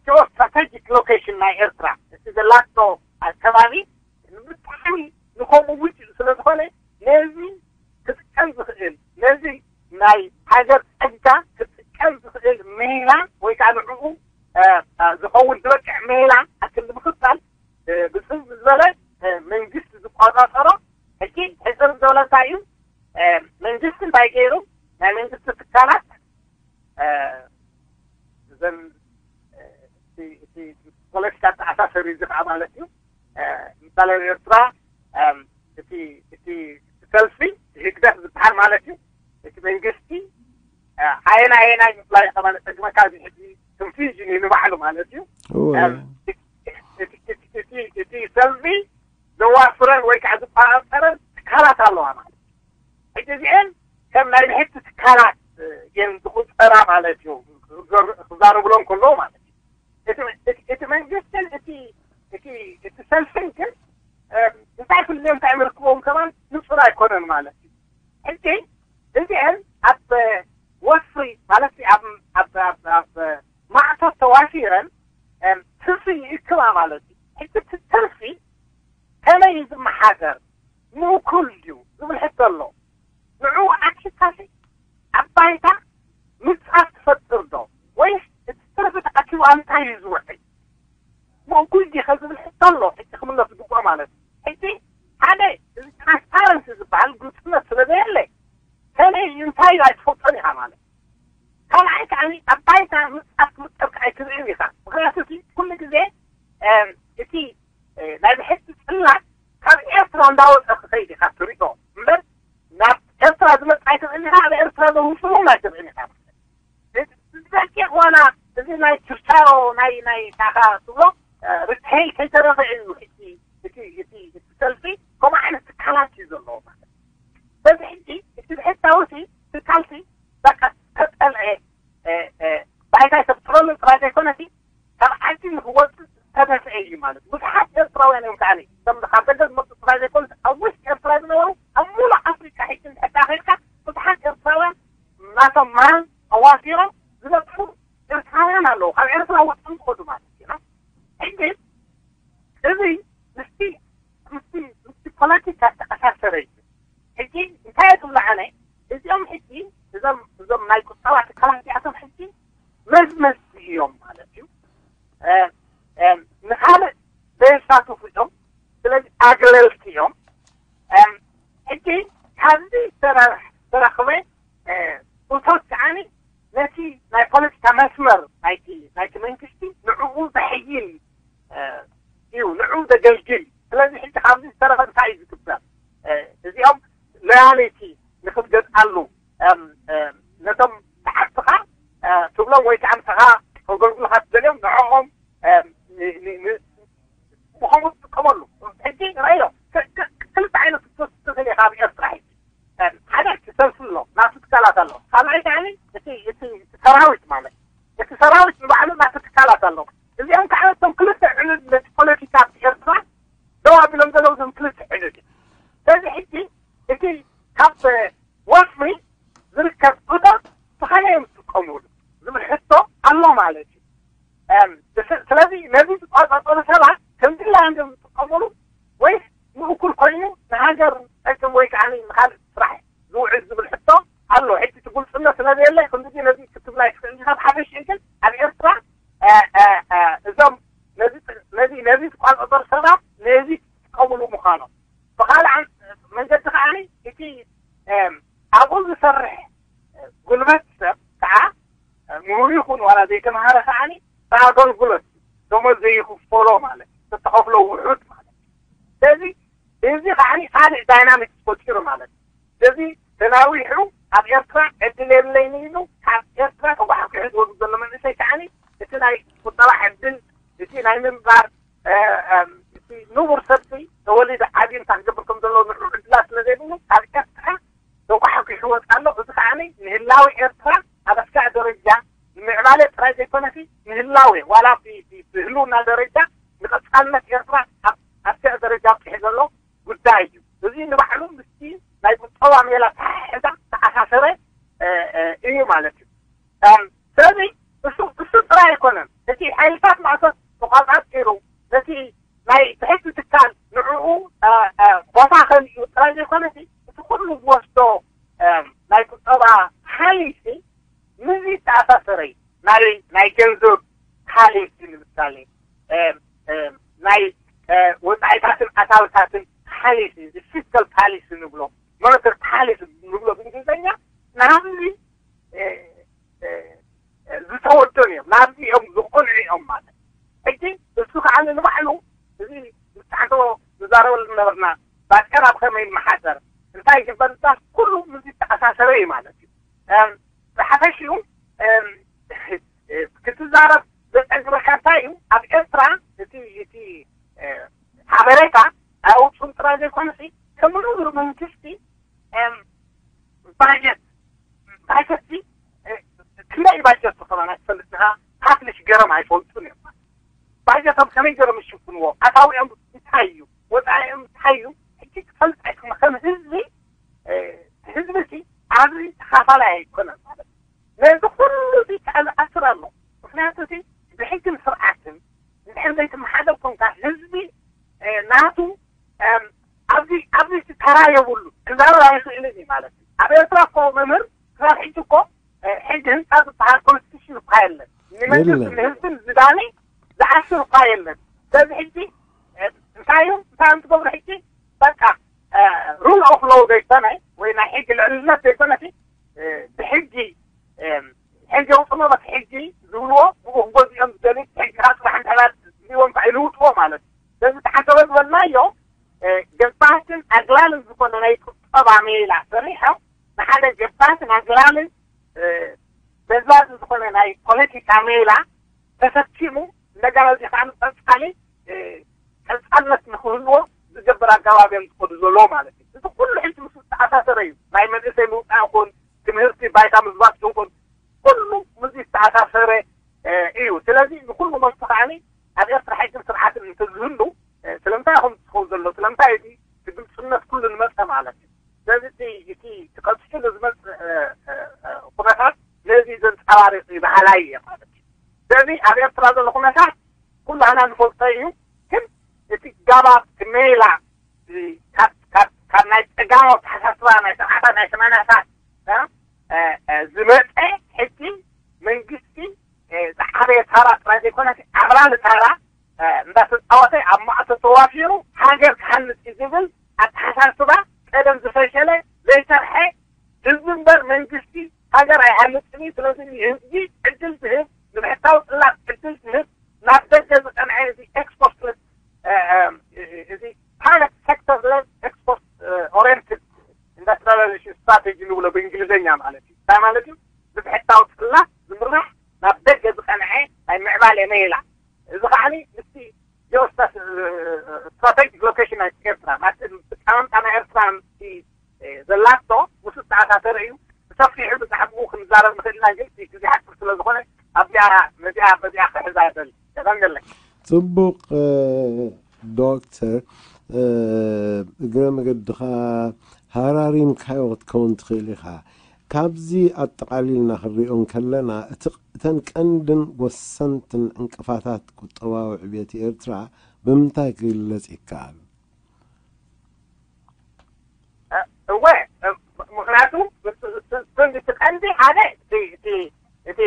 ጂኦ ስትራቴጂክ ሎኬሽን ናይ ኤርትራ እቲ ዘላቶ ኣከባቢ ብጣዕሚ ንከምኡ ውጭ ስለ ዝኾነ ነዚ ክጥቀም ዝኽእል ነዚ ናይ ሃገር ጸጋ ክጥቀም ዝኽእል ሜላ ወይ ከዓ ንዕኡ ዝኸውን ዝበቅዕ ሜላ ኣክል ንምኽታል ብፅዝ ዝበለ መንግስቲ ዝቆፃፀሮ ሕጂ ሕፅር ዝበለ እንታይ እዩ መንግስቲ እንታይ ገይሩ ናይ መንግስቲ ትካላት እዘን እቲ ፖለቲካ ተኣሳሰሪ እዚ ከዓ ማለት እዩ ምሳሌ ኤርትራ እቲ እቲ ሰልፊ ህግደፍ ዝበሃል ማለት እዩ እቲ መንግስቲ ኣየና ኣየናይ ምፍላይ ከማለት ጠቅመካ እዚ ሕጂ ኮንፊውዥን እዩ ንባዕሉ ማለት እዩ እቲ ሰልፊ ዘዋፍረን ወይ ከዓ ዝቆፃፀረን ትካላት ኣለዋ ማለት ሕጂ እዚአን ከም ናይ ብሕቲ ትካላት እየን ዝቁፀራ ማለት እዩ ክዛረብሎም ከለዉ ማለት እዩ እቲ መንግስትን እቲ ሰልፍን ግን እንታይ ፍልዮም እንታይ ምርክቦም ከማን ንፁር ኣይኮነን ማለት እዩ ሕጂ እዚአን ኣብ ወፍሪ ማለት ኣብ ማዕቶ ተዋፊረን ትርፊ ይእክባ ማለት እዩ ሕጂ ትርፊ ከመይ እዩ ዝመሓደር ምእኩል ድዩ ዝብል ሕቶ ኣሎ ንዕኡ ኣኪብካሲ ኣብ ባይታ ምንጻፍ ትፈጥር ዶ ወይስ እቲ ትርፊ ተኣኪቡ ኣብ እንታይ እዩ ዝውዕል ምእኩል ዲኸ ዝብል ሕቶ ኣሎ ሕጂ ክምለስ ዝግብኦ ማለት እዩ ሕጂ ሓደ እዚ ትራንስፓረንሲ ዝበሃል ግልፅነት ስለ ዘየለ ከመይ እዩ እንታይ እዩ ኣይትፈልጦን ኢኻ ማለት ካልኣይ ከዓ ኣብ ባይታ ምንጻፍ ክምጠብካ ኣይትርእን ኢኻ ምክንያቱ ኩሉ ግዜ እቲ ናይ ብሕቲ ጽላት ካብ ኤርትራ እንዳወፀ ክኸይድ ኢኻ ትሪኦ እምበር ናብ ኤርትራ ዝመፅእ ኣይትኽእል ኢኻ ኣብ ኤርትራ ዘውስኖም ኣይትኽእል ኢኻ ረቂቕ ዋላ እዚ ናይ ችርቻሮ ናይ ናይ ታኻ ትብሎ ርትሐይ ከይተረፈ እዩ እቲ እቲ እቲ ሰልፊ ከምኡ ዓይነት ትካላት እዩ ዘለዎ ማለት በዚ ሕጂ እቲ ብሕታዊ ሲ ትካልሲ በቃ ተጠልዐ ባይታ ተብጥረሉ ጥራይ ዘይኮነሲ ካብ ዓዲ ንክወፅእ ዝተደፍአ እዩ ማለት ብዙሓት ኤርትራውያን እዮም ከዓኒ ከም ካብ ደገ ዝመፁ ጥራይ ዘይኮነ ኣብ ውሽጢ ኤርትራ ዝነበሩ ኣብ ሙሉእ ኣፍሪካ ሕጂ እንድሕዳ ከይድካ ብዙሓት ኤርትራውያን ናቶም ማን ኣዋፊሮም ዝነጥፉ ኤርትራውያን ኣለዉ። ካብ ኤርትራ ወፅኦም ዝኸዱ ማለት እዩ። ሕጂ እዚ ምስቲ ምስቲ ምስቲ ፖለቲካ ዝተኣሳሰረ እዩ። ሕጂ እንታይ እየ ትብሎ ኣነ? እዚኦም ሕጂ እዞም እዞም ናይ ቁጠባ ትካላት እዚኣቶም ሕጂ መዝመዝቲ እዮም ማለት እዩ። እ፣ እ፣ ንኻልእ ዘየሳትፉ እዮም። ስለዚ ኣግለልቲ እዮም። እ፣ ሕጂ ካብዚ ዝተረ- ዝተረኽበ እ፣ እቶት ከዓኒ ነቲ ናይ ፖለቲካ መስመር ናይቲ ናይቲ መንግስቲ ንዕኡ ዘሕይል እ፣ እዩ፣ ንዕኡ ዘገልግል። ስለዚ ሕጂ ካብዚ ዝተረፈ እንታይ እዩ ዝግበር? እ፣ እዚኦም ሎያሊቲ ንክትገዝኣሉ፣ እም፣ እ፣ ነቶም ተሓትኻ እ፣ ትብሎም ወይ ከዓ ምሳኻ ከገልግሉኻ ትደልዮም ንዕኦም እ፣ ን- ን- ን- ብኸምኡ ትጥቀመሉ። ሕጂ ርኣዮ፣ ክ- ክ- ክልተ ዓይነት ክትወስድ ትኽእል ኢኻ ኣብ ኤርትራ ሕጂ። እ፣ ሓደ እቲ ሰልፊ ኣሎ፣ ናቱ ትካላት ኣሎ። ካልኣይ ከዓኒ እቲ እቲ እቲ ሰራዊት ማለት፣ እቲ ሰራዊት ንባዕሉ ናቱ ትካላት ኣሎ። እዚኦም ከዓ እቶም ክልተ ዕኑድ ነቲ ፖለቲካ ኣብ ኤርትራ ደው ኣቢሎም ዘለዉ እዞም ክልተ ዕኑድ እዮም። ስለዚ ሕጂ እቲ ካብ ወፍሪ ዝርከብ እቶት ብኸመይ እዮም ዝጥቀምሉ ዝብል ሕቶ ኣሎ ማለት እዩ። እም፣ ስ- ስለዚ ነዚ ዝቋጻጸሩ ሰባት ከምዚ ኢልና እንዲዮም ዝጥቀምሉ ወይስ ምእኩል ኮይኑ ንሃገር ዝጠቅም ወይ ከዓ ንኻልእ ስራሕ ዝውዕል ዝብል ሕቶ ኣሎ። ሕጂ እቲ ግልጽነት ስለዘየለ ክንዲ ነዚ ክትብል ኣይትኽእልን ኢኻ። ብሓፈሽኡ ግን ኣብ ኤርትራ እ፣ እ፣ እ፣ እዞም ነዚ ነዚ ነዚ ዝቋጻጸሩ ሰባት ነዚ ዝጥቀምሉ ምዃኖም ብኻልእ ዓን- መንገዲ ከዓኒ እቲ እም፣ ኣብኡ ዝሰርሕ ጉልበት ሰብ ከዓ ምሁር ይኹን ዋላ ዘይተምሃረ ከዓኒ ብኣገልግሎት ደሞዝ ዘይኽፈሎ ማለት እዩ። ዝተኸፍሎ ውሑድ ማለት እዩ። ስለዚ እዚ ከዓኒ ካልእ ዳይናሚክስ ፈጢሩ ማለት እዩ። ስለዚ ተናዊሑ ኣብ ኤርትራ ዕድል የብለይን ኢሉ ካብ ኤርትራ ተጓሓጒሑ ዝወዱ ዘሎ መንእሰይ ከዓኒ እቲ ናይ ቁጠባ ዕድል እቲ ናይ ምንባር እ፣ እ፣ እቲ ንቡር ሰብሲ ተወሊዱ ዓብዩ እንታይ ክገብር ከም ዘለዎ ንዕኡ ዕድላት ስለ ዘይብሉ ካብ ኤርትራ ተጓሓጒሑ ይወጽእ ኣሎ። እዚ ከዓኒ ንህላወ ኤርትራ ኣብ ኣስጋእ ደረጃ ንምዕባለ ጥራይ ዘይኮነሲ ንህላወ ዋላ ብ- ብ- ብህልውና ደረጃ ንቐጻልነት ኤርትራ ኣብ ኣስጋእ ደረጃ ኣብፂሑ ዘሎ ጉዳይ እዩ። እዚ ንባዕሉ ምስቲ ናይ ቁጠባ ሜላ ተሓሕዛ ተኣሳሰረ እ፣ እ፣ እዩ ማለት እዩ። እም፣ ስለዚ እሱ እሱ ጥራይ ኣይኮነን። እቲ ሓይልታት ማእቶት ተቋጻጺሩ ነቲ ናይ ትሕቲ ትካል ንዕኡ እ፣ እ፣ ቦታ ከሊኡ ጥራይ ዘይኮነሲ እቲ ኩሉ ዝወስዶ እም፣ ናይ ቁጠባ ሓሊሲ ምስዚ ዝተኣሳሰረ እዩ። ናይ ናይ ገንዘብ ሓሊሲ ንምሳሌ እም፣ እም፣ ናይ እ፣ ወጻኢታትን ኣታዊታትን ሓሊሲ ፊስካል ፓሊሲ ንብሎ ሞኔተሪ ፓሊሲ ንብሎ ብእንግሊዝኛ ናብዚ እ፣ እ፣ ዝተወደኑ እዮም። ናብዚ እዮም ዝቆልዑ እዮም ማለት። ሕጂ እሱ ከዓ ንባዕሉ እዚ ምስ ሓንቶ ንዛረበሉ ዝነበርና ባጤራ ብኸመይ ይመሓደር እንታይ ይግበር ዝባል ኩሉ ምስ ዝተኣሳሰረ እዩ ማለት እዩ። እም፣ ብሓፈሽኡ እም፣ ክትዛረብ ዘጸግመካ እንታይ እዩ? ኣብ ኤርትራ እቲ እቲ እ፣ ሓበሬታ ኣውፅኡን ጥራይ ዘይኮነሲ ከምኡ መንግስቲ እም፣ ባጀት ባጀት ሲ- እ፣ ክንደይ ባጀት ዝኾነ ኣይትፈልጥንኻ ፓብሊሽ ገይሮም ኣይፈልጡን እዮም። ባጀቶም ከመይ ገይሮም ይሽፍንዎ ኣታዊኦም እንታይ እዩ ወፃኢኦም እንታይ እዩ ሕጂ ክፈልጥ ኣይኮነ ከም ህዝቢ እ፣ ህዝቢ ሲ ኣብዚ ተኻፋላይ ኣይኮነን ማለት እዩ። ነዚ ኩሉ እዚ ተኣሳስር ኣሎ። ምክንያቱ እቲ ብሕግን ስርዓትን እንድሕር ዘይትመሓደር ኮንካ ህዝቢ እ፣ ናቱ እም፣ ኣብዚ ኣብዚ ተራ የብሉ ክዛረብ ኣይኽእልን እዩ ማለት እዩ። ኣብ ኤርትራ እኮ መምህር ክሳብ ሕጂ እኮ እ፣ ሕጊ ህንፃ ዝበሃል ኮንስቲቱሽን እኳ የለን። ንመንግስቲ የለን። ንህዝብን ዝዳኒ ዝኣስር እኳ የለን። ስለዚ ሕጂ እ፣ እንታይ እዩ እንታይ እዮም ትገብሩ ሕጂ በቃ ሩል ኦፍ ሎው ዘይኮነ ወይ ናይ ሕጊ ልዕልነት ዘይኮነ ሲ እ፣ ብሕጊ እ፣ ሕጊ ኣውፅሞ በቲ ሕጊ ዝብልዎ ብኡ ክገዝኦም ዝደልዩ ሕጊ ካብ ፅባሕ እንድሕር ድልዎም ከዓ ይልውጥዎ ማለት እዩ። ስለዚ ተሓሰበ ዝበልናዮ እ፣ ገባትን ኣግላልን ዝኾነ ናይ ቁጠባ ሜላ ሰሪሖም ንሓደ ገባትን ኣግላልን እ፣ በዝባዚ ዝኾነ ናይ ፖለቲካ ሜላ ተሰኪሙ እንደገና እዚ ከዓ ቀፃሊ እ፣ ቀፃልነት ንክህልዎ ዝገብር ኣገባብ እዮም ዝኸዱ ዘለዎ ማለት እዩ። እዚ ኩሉ ሕጂ ምስ ዝተኣሳሰረ እዩ ናይ መንእሰይ ምውፃእ ይኹን ትምህርቲ ባይታ ምዝባጥ ይኹን ኩሉ ምስ ዝተኣሳሰረ እ፣ እዩ። ስለዚ ንኩሉ መልኩ ከዓኒ ኣብ ኤርትራ ሕግን ስርዓትን እንተዝህሉ እ፣ ስለምንታይ ኢኹም ትኸውን ዘሎ ስለምንታይ እቲ ብግልፅነት ኩሉ ንመፀ ማለት እዩ። ስለዚ እቲ እቲ እቲ ቀፂሉ ዝመፅእ እ፣ እ፣ እ፣ ኩነታት በሃላይ እየ ማለት እዩ። ስለዚ ኣብ ኤርትራ ዘሎ ኩነታት ኩላህና ንፈልጦ እዩ። ግን እቲ ጋባብ፣ እቲ ሜላ፣ እቲ ካብ፣ ካብ፣ ካብ ናይ ጸጋም ኣተሓሳስባ ናይ ሰብዓታት ናይ ሰማንያታት፣ እ፣ እ፣ እ፣ ዝመጸ ሕጂ መንግስቲ፣ እ፣ ዝዓበየ ታራ ጥራይ ዘይኮነስ ዓብላሊ ታራ፣ እ፣ እንዳተጻወተ ኣብ ማእቶ ተዋፊሩ ሃገር ክሃንጽ እዩ ዝብል ኣተሓሳስባ ቀደም ዝፈሸለ ዘይሰርሐ ህዝቢ እምበር መንግስቲ ሃገር ኣይሃንጽን እዩ። ስለዚ ንህዝቢ ዕድል ዝህብ፣ ንብሕታዊ ጽላት ዕድል ዝህብ፣ ናብ ደገ ዝቐንዐ እዚ ኤክስፖርት፣ እ፣ እ፣ እዚ ፕራይቬት ሴክተር ሌድ ኤክስፖርት ኦሪየንትድ ኢንዱስትሪያላይዜሽን ስትራቴጂ ንብሎ ብእንግሊዝኛ ማለት እዩ። እንታይ ማለት እዩ? ብብሕታዊ ጽላት ዝምራሕ ናብ ደገ ዝቐንዐ ናይ ምዕባለ ሜላ። እዚ ከዓኒ ምስቲ ጂኦስታስ-፣ ስትራቴጂክ ሎኬሽን ናይ ኤርትራ፣ ማለት ኣቀማምጣ ናይ ኤርትራ ምስቲ፣ እ፣ ዘላቶ ምስ ዝተኣሳሰረ እዩ። ብሰፊሑ ብዛዕባኡ ክንዛረብ ንኽእል ኢና፣ ግን እቲ ግዜ ሓፂር ስለ ዝኾነ ኣብዚኣ፣ ነዚኣ፣ በዚኣ ክሕዛ ይደሊ። የቐንየለይ። ጽቡቕ፣ እ፣ ዶክተር፣ እ፣ እግረ መገድኻ ሃራሪምካዮ ክትከውን ትኽእል ኢኻ። ካብዚ ኣጠቓሊልና ክንሪኦ እንከለና፣ እቲ፣ እተን ቀንድን ወሰንትን ዕንቅፋታት ቁጠባዊ ዕብየት ኤርትራ ብምንታይ ክግለጽ ይከኣል? እ፣ እወ፣ እ፣ ምኽንያቱ እቲ፣ እቲ፣ እቲ ቀንዲ ሓደ እቲ፣ እቲ፣ እቲ፣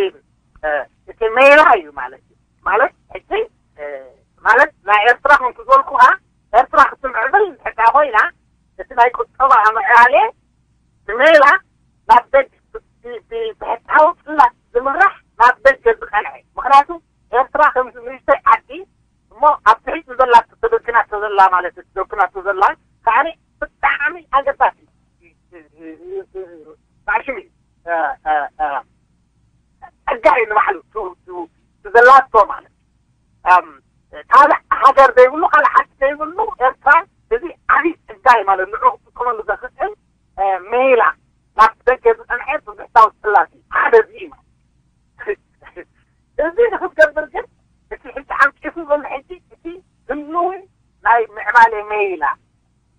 እ፣ እቲ ሜላ እዩ ማለት እዩ። ማለት ሕጂ፣ እ፣ ማለት ናይ ኤርትራ ከምቲ ዝበልኩኻ፣ ኤርትራ ክትምዕብል እንድሕር ኮይና፣ እቲ ናይ ቁጠባ ምዕባለ ብሜላ ናብ ደገ፣ ብ-፣ ብ-፣ ብሕታዊ ጽላት ዝምራሕ ናብ ደገ ዝቐንዐ። ምኽንያቱ ኤርትራ ከምዚ ንእሽተይ ዓዲ እሞ ኣብ ትሕቲ ዘላ ተደኪናቶ ዘላ ማለት እዩ። ተደኪናቶ ዘላ ከዓኒ ብጣዕሚ ኣገዳሲ እዩ። ብዓሽም እዩ። እ፣ እ፣ እ፣ ጸጋ እዩ ንባዕሉ፣ ቱ-፣ ቱ-፣ ቱ ዘላቶ ማለት እዩ። እም፣ ካልእ ሃገር ዘይብሉ፣ ካልእ ዓዲ ዘይብሉ ኤርትራ፣ እዚ ዓብዪ ጸጋ እዩ ማለት ንዑ ክጥቀመሉ ዘኽእል፣ እ፣ ሜላ ናብ ደገ ዝጸንሐ ብብሕታዊ ጽላት እዩ። ሓደ እዚ እዩ ማለት። እዚ ንክትገብር ግን እቲ ሕጂ ዓንቂፉ ዘሎ ሕጂ እቲ ህልዊ ናይ ምዕባለ ሜላ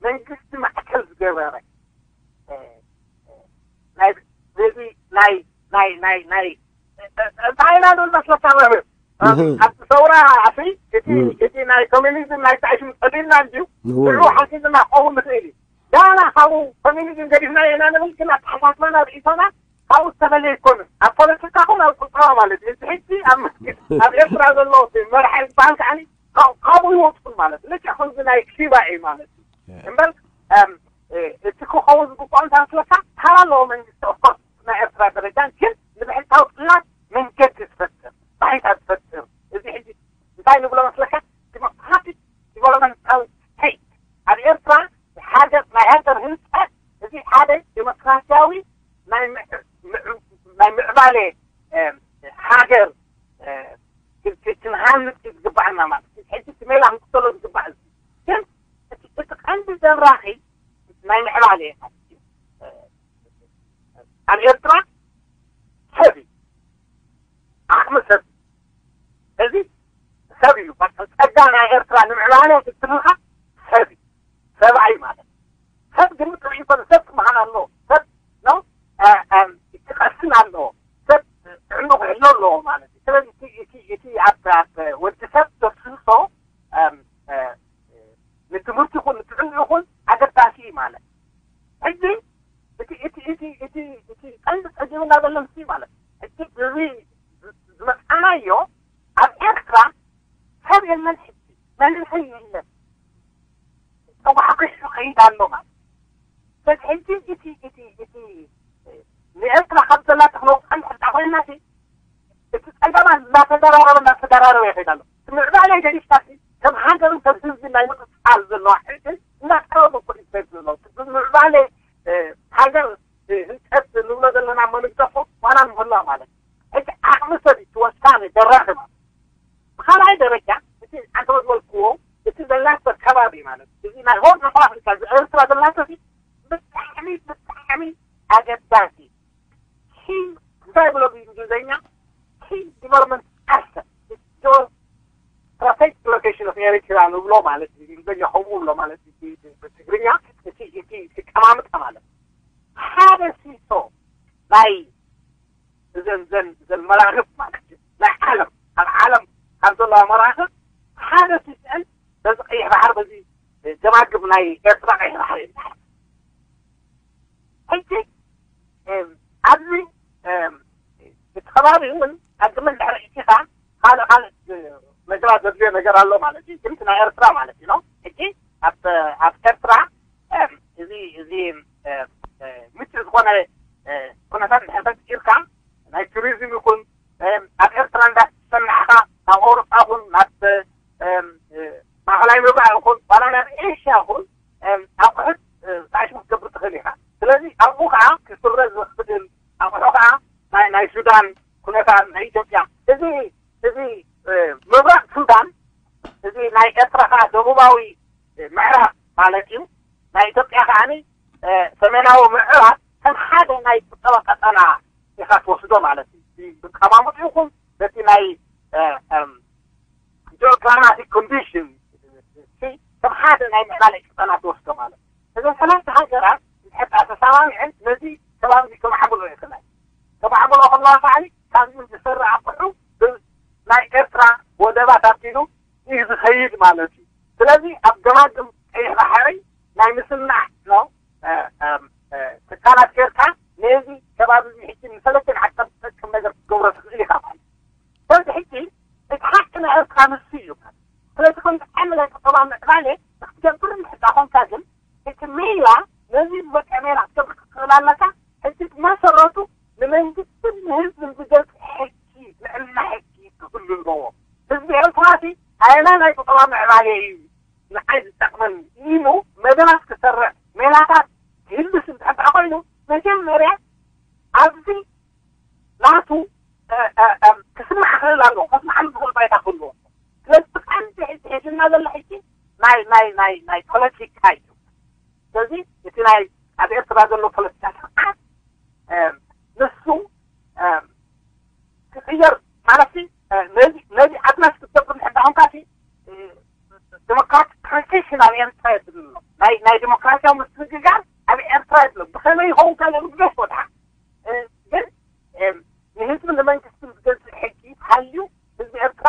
መንግስቲ ማዕከል ዝገበረ፣ እ፣ እ፣ ናይ፣ ነዚ ናይ፣ ናይ፣ ናይ፣ ናይ፣ እ፣ እ፣ እንታይ ኢና ንብል መስለካ መምህር? እህ። ኣብቲ ሰውራ ኣፍሪ እቲ፣ እህ። እቲ ናይ ኮሚኒዝም ናይ ታዕሽም ጸሊልና እንድዩ እወ። ንዑ ሓሲብና ክኸውን ንኽእል እዩ። ዳና ካብኡ ኮሚኒዝም ገዲፍና ኢና ንብል፣ ግን ኣተሓሳስባና ርእይቶና ካብኡ ዝተፈለየ ኣይኮነን። ኣብ ፖለቲካ ኹን ኣብ ቁጠባ ማለት እዩ። እዚ ሕጂ ኣብ፣ ኣብ ኤርትራ ዘሎ እቲ መራሒ ዝበሃል ከዓኒ ካብ-፣ ካብኡ ይወፅኡ ማለት እዩ። ልክዕ ከምዚ ናይ ኪባ እዩ ማለት እዩ። እምበር፣ እም፣ እ፣ እቲ ክኸውን ዝግባኦ እንታይ መስለካ? ተራ ኣለዎ መንግስቲ፣ ኦፍኮርስ፣ ናይ ኤርትራ ደረጃ፣ ግን ንብሕታዊ ጽላት መንገዲ ዝፈጥር፣ ባይታ ዝፈጥር። እዚ ሕጂ እንታይ ንብሎ መስለካ? ዲሞክራቲክ ዲቨሎፕመንታዊ ስቴት። ኣብ ኤርትራ ሃገር፣ ናይ ሃገር ህንጸት፣ እዚ ሓደ ዲሞክራሲያዊ ናይ ምዕ-፣ ምዕ-፣ ናይ ምዕባለ፣ እ፣ ሃገር፣ እ፣ ክ-፣ ክ-፣ ክንሃንጽ እዩ ዝግባኣና ማለት እዩ። ሕጂ እቲ ሜላ ክንክተሎ ዝግባእ እዚ። ግን እቲ፣ እቲ ቀንዲ ዘራኺ ናይ ምዕባለ ማለት እዩ። እ፣ ኣብ ኤርትራ ሰብ እዩ። ዓቕሚ ሰብ። እዚ ሰብ እዩ። በቃ ጸጋ ናይ ኤርትራ ንምዕባለ ክትብልካ ሰብ እዩ። ሰብኣይ ማለት። ሰብ ግን ጥዑይ ይኮነ፣ ሰብ ክመሃር ኣለዎ። ሰብ ነው፣ እ፣ እ፣ ክቐስን ኣለዎ። ሰብ ጥዕኑ ክሕሎ ኣለዎ ማለት እዩ። ስለዚ እቲ፣ እቲ፣ እቲ ኣብ፣ ኣብ ወዲ ሰብ ዘፍስሶ፣ እ፣ እ፣ ንትምህርቲ ይኹን ንጥዕኑ ይኹን ኣገዳሲ እዩ ማለት። ሕጂ እቲ፣ እቲ፣ እቲ፣ እቲ፣ እቲ ቀንዲ ጸጊብና ዘሎ ምስ ማለት፣ ሕጂ እዚ ዝመጻናዮ ኣብ ኤርትራ ሰብ የለን፣ ሕጂ መንእሰይ የለን። ተጓሕጒሑ ከይድ ኣሎ ማለት። ስለዚ ሕጂ እቲ፣ እቲ፣ እቲ ንኤርትራ ካብ ዘላ ተኽለውፃን ሕዳ ኮይና እቲ ጸገማት እናተደራረበ እናተደራረበ ይኸይድ ኣሎ። እቲ ምዕባለ ገዲፍካ ከም ሃገርን ከም ህዝቢ ናይ ምቕጻል ዘለዋ ዕድል እናተረበ እኮ እዩ ዝኸይድ ዘሎ። እቲ ብምዕባለ፣ እ፣ ሃገር፣ እ፣ ህንጸት ንብሎ ዘለና እሞ ንግደፎ ዋላ ንምህላ ማለት። ሕጂ ዓቕሚ ሰብ እዩ እቲ ወሳኒ ደራኺ ማለት። ብኻልኣይ ደረጃ እቲ ኣንተ ዝበልክዎ እቲ ዘላቶ ከባቢ ማለት እዚ ናይ ሆርን ኦፍ ኣፍሪካ እዚ ኤርትራ ዘላቶ እዚ ብጣዕሚ ብጣዕሚ ኣገዳሲ ኪ እንታይ ብሎ ብእንግሊዝኛ ኪ ዲቨሎፕመንት ኣሰት ስትራቴጂክ ሎኬሽን ኦፍ ኤሪትራ ንብሎ ማለት እዩ። እንግሊዝኛ ከምኡ ብሎ ማለት እዩ። ብትግርኛ እቲ እቲ እቲ ቀማምጣ ማለት ሓደ ሲሶ ናይ እዘን ዘን ዘን መራኽብ ማለት እዩ ናይ ዓለም ኣብ ዓለም ካብ ዘለዋ መራኽብ ሓደ ሲስዐን በዚ ቀይሕ ባሕሪ በዚ ገማግብ ናይ ኤርትራ ቀይሕ ባሕሪ ይበሃል። ሕጂ ኣብዚ እቲ ከባቢ እውን ኣግመን ድሕሪ ኢቲኻ ካልእ ካልእ መግባት ዘድልዮ ነገር ኣሎ ማለት እዩ። ግን ናይ ኤርትራ ማለት እዩ ነው። ሕጂ ኣብ ኣብ ኤርትራ እዚ እዚ ምቹእ ዝኾነ ኩነታት ድሕር ፈጢርካ ናይ ቱሪዝም ይኹን ኣብ ኤርትራ እንዳተሰናዕካ ናብ ኣውሮጳ ይኹን ናብ ማእኸላይ ምብራቕ ይኹን ዋላ ናብ ኤሽያ ይኹን ኣቑሑት ጣሽሙ ክትገብር ትኽእል ኢኻ። ስለዚ ኣብኡ ከዓ ክስረ ዝኽእል ኣቑሑ ከዓ ናይ ናይ ሱዳን ኩነታት ናይ ኢትዮጵያ እዚ እዚ ምብራቕ ሱዳን እዚ ናይ ኤርትራ ከዓ ደቡባዊ ምዕራብ ማለት እዩ። ናይ ኢትዮጵያ ከዓ ሰሜናዊ ምዕራብ ከም ሓደ ናይ ቁጠባ ቀጠና ኢኻ ትወስዶ ማለት እዩ። ብቀማምጡ ይኹን በቲ ናይ ጂኦክላይማቲክ ኮንዲሽን ከም ሓደ ናይ ምዕባለ ቀጠና ትወስዶ ማለት እዩ። እዘን ሰለስተ ሃገራት እንድሕር ተሰማሚዐን ነዚ ከባቢ ከማዕብሎ ይኽእላ። ከማዕብሎ ከለዋ ከዓ ካብዚ ዝስረ ኣቑሑ ናይ ኤርትራ ወደባት ኣቢሉ እዩ ዝኸይድ ማለት እዩ። ስለዚ ኣብ ገማግም ቀይሕ ባሕሪ ናይ ምስናዕ ነው ትካላት ጌርካ ነዚ ከባቢ ሕጂ ንሰለስተ ዓዲ ዝጠቅም ነገር ክትገብሮ ትኽእል ኢኻ ማለት እዩ። ስለዚ ሕጂ እቲ ሓቂ ናይ ኤርትራ ንሱ እዩ። ስለዚ ከምዚ ዓይነት ናይ ቁጠባ ምዕባለ ክትገብር እንድሕር ኮንካ ግን እቲ ሜላ ነዚ ዝበቅዐ ሜላ ክትገብር ክትኽእል ኣለካ። ሕጂ ብመሰረቱ ንመንግስትን ንህዝብን ዝገዝእ ሕጊ ልዕልና ሕጊ ክህሉ ኣለዎ። ህዝቢ ኤርትራ ሲ ኣየናይ ናይ ቁጠባ ምዕባለ እዩ ንዓይ ዝጠቕመኒ ኢሉ መደባት ክሰርዕ ሜላታት ክህልስ እንድሕር ኮይኑ መጀመርያ ኣብዚ ናቱ ክስማዕ ክእል ኣለዎ። ከስማዓሉ ዝኽእል ባይታ ክህልዎ። ስለዚ ብጣዕሚ ሒዝና ዘሎ ሕጂ ናይ ናይ ናይ ናይ ፖለቲካ እዩ። ስለዚ እቲ ናይ ኣብ ኤርትራ ዘሎ ፖለቲካ ስርዓት ንሱ ክቅየር ማለት ነዚ ነዚ ኣድረስ ክትገብር እንድሕር ኮንካ ሲ ዲሞክራቲክ ትራንዚሽን ኣብ ኤርትራ የድሊ ኣሎ። ናይ ናይ ዲሞክራሲያዊ ምስግጋር ኣብ ኤርትራ የድሎ። ብኸመይ ይኸውን ካልእ ንግደፎ ድሓ ግን ንህዝቢ ንመንግስቲ ዝገዝእ ሕጊ ሃልዩ ህዝቢ ኤርትራ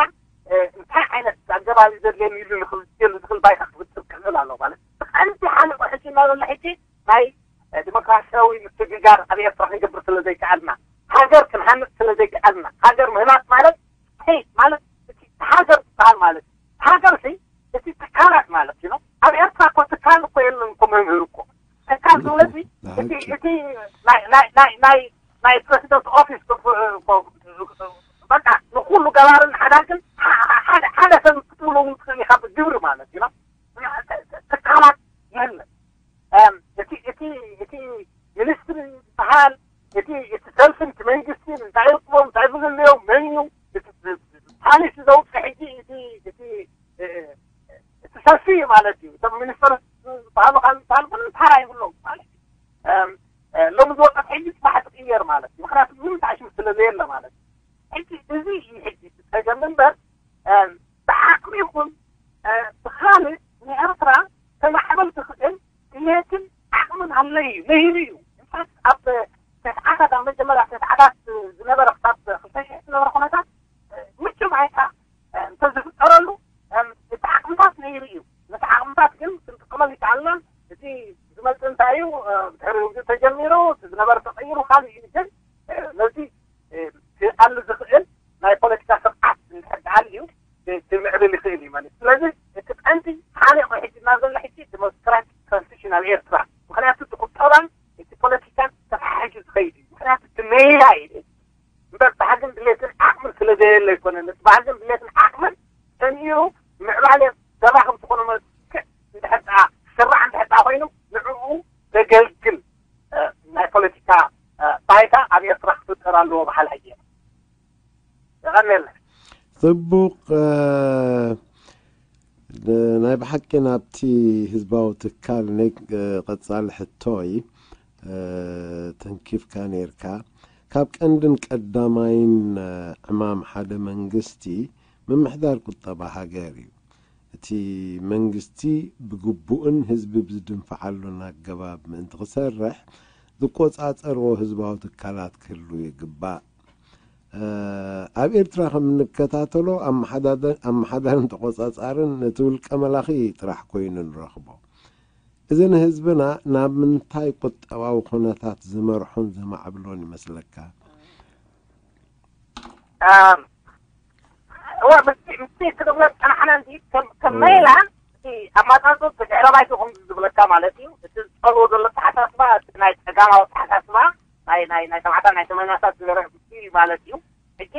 እንታይ ዓይነት ኣገባብ እዩ ዘድልየኒ ኢሉ ንክብል ዝኽእል ባይታ ክፍጥር ክኽእል ኣሎ ማለት እዩ። ቀንዲ ሓለቆ ሕጂ እናበለ ሕጂ ናይ ዲሞክራሲያዊ ምስግጋር ኣብ ኤርትራ ክንገብር ስለ ዘይከኣልና ሃገር ክንሃንፅ ስለ ዘይከኣልና ሃገር ምህናፅ ማለት ስቴት ማለት እቲ ሃገር ዝበሃል ማለት እዩ። ሃገር ሲ እቲ ትካላት ማለት እዩ። ኣብ ኤርትራ እኮ ትካል እኮ የለን እኮ መምህር እኮ ትካል ማለት እቲ ናይ ናይ ናይ ናይ ናይ ፕሬዚደንት ኦፊስ በቃ ንኩሉ ገባርን ሓዳግን ሓደ ሰብ ክትብሎ እውን ትኽእል ኢኻ ብግብሪ ማለት እዩ። ትካላት የለን። እቲ እቲ እቲ ሚኒስትሪ ዝበሃል እቲ እቲ ሰልፊ እቲ መንግስቲ እንታይ ይርክቦም እንታይ ዝግልዮም መን እዩ ፓሊሲ ዘውፅእ ሕጂ እቲ እቲ እቲ ሰልፊ እዩ ማለት እዩ። እቶም ሚኒስትር ዝበሃሉ ካብ ዝበሃሉ ምንም ተራ ይብሎም ማለት እዩ። ሎሚ ዝወፀት ሕጂ ፅባሕ ትቅየር ማለት እዩ። ምክንያቱ ምንም ተዓሽሙ ስለ ዘየለ ማለት እዩ። ሕጂ እዚ እዩ ሕጂ ጸገም እምበር ብዓቅሚ ይኹን ብኻልእ ንኤርትራ ከማዕበል ዝኽእል ድሌትን ዓቕምን ኣሎ እዩ ነይሩ እዩ። ኢንፋክት ኣብ ተስዓታት ኣብ መጀመርያ ተስዓታት ዝነበረ ክሳብ ክልተ ሽሕ ዝነበረ ኩነታት ምቹ ባይታ እንተዝፍጠረሉ እቲ ዓቕምታት ነይሩ እዩ። ነቲ ዓቕምታት ግን ክንጥቀመሉ ይከኣልና። እቲ ዝመፅእ እንታይ እዩ? ድሕሪ ውግእ ተጀሚሩ እቲ ዝነበረ ተቐይሩ ካልእ እዩ። ግን ነዚ ክኣሉ ዝኽእል ናይ ፖለቲካ ስርዓት እንድሕር ደኣ ኣልዩ ክምዕብል ይኽእል እዩ ማለት እዩ። ስለዚ እቲ ቀንዲ ሓሊቑ ሕጂ ናብ ዘሎ ሕጂ ዲሞክራቲክ ትራንዚሽን ኣብ ኤርትራ ምክንያቱ እቲ ቁጠባን እቲ ፖለቲካን ተተሓሒዙ ዝኸይድ እዩ። ምክንያቱ እቲ ሜላ እዩ እምበር ባህግን ድሌትን ዓቕምን ስለ ዘየለ ኣይኮነን። እቲ ባህግን ድሌትን ዓቕምን ሰሚሩ ምዕባለ ዘራኽብ ዝኾነ መልክዕ እንድሕር ደኣ ክስራዕ እንድሕር ደኣ ኮይኑ ንዕኡ ዘገልግል ናይ ፖለቲካ ባይታ ኣብ ኤርትራ ክፍጠር ኣለዎ በሃል ሕጂ እየ። የቐንየለይ። ጽቡቕ። ናይ ብሓቂ ናብቲ ህዝባዊ ትካል ናይ ቀጻሊ ሕቶይ ተንኪፍካ ነይርካ። ካብ ቀንድን ቀዳማይን ዕማም ሓደ መንግስቲ ምምሕዳር ቁጠባ ሃገር እዩ። እቲ መንግስቲ ብግቡእን ህዝቢ ብዝድንፍዓሉን ኣገባብ ምእንቲ ክሰርሕ ዝቆጻጸርዎ ህዝባዊ ትካላት ክህሉ ይግባእ። ኣብ ኤርትራ ከም እንከታተሎ ኣመሓዳደን ኣመሓዳርን ተቆጻጻርን ነቲ ውልቀ መላኺ ጥራሕ ኮይኑ ንረኽቦ። እዚ ንህዝብና ናብ ምንታይ ቁጠባዊ ኩነታት ዝመርሖን ዘማዕብሎን ይመስለካ? እወ ምስቲ ምስቲ ክትብሎ ዝጸናሕና እንዲ ከም ከም ሜላ እቲ ኣማጻጽኡ እቲ ድሕረ ባይትኡ ከምዚ ዝብለካ ማለት እዩ። እቲ ዝጸልዎ ዘሎ ኣተሓሳስባ እቲ ናይ ጸጋማዊ ኣተሓሳስባ ናይ ናይ ናይ ሰብዓታት ናይ ሰማንያታት ዝነበረ እዩ ማለት እዩ። ሕጂ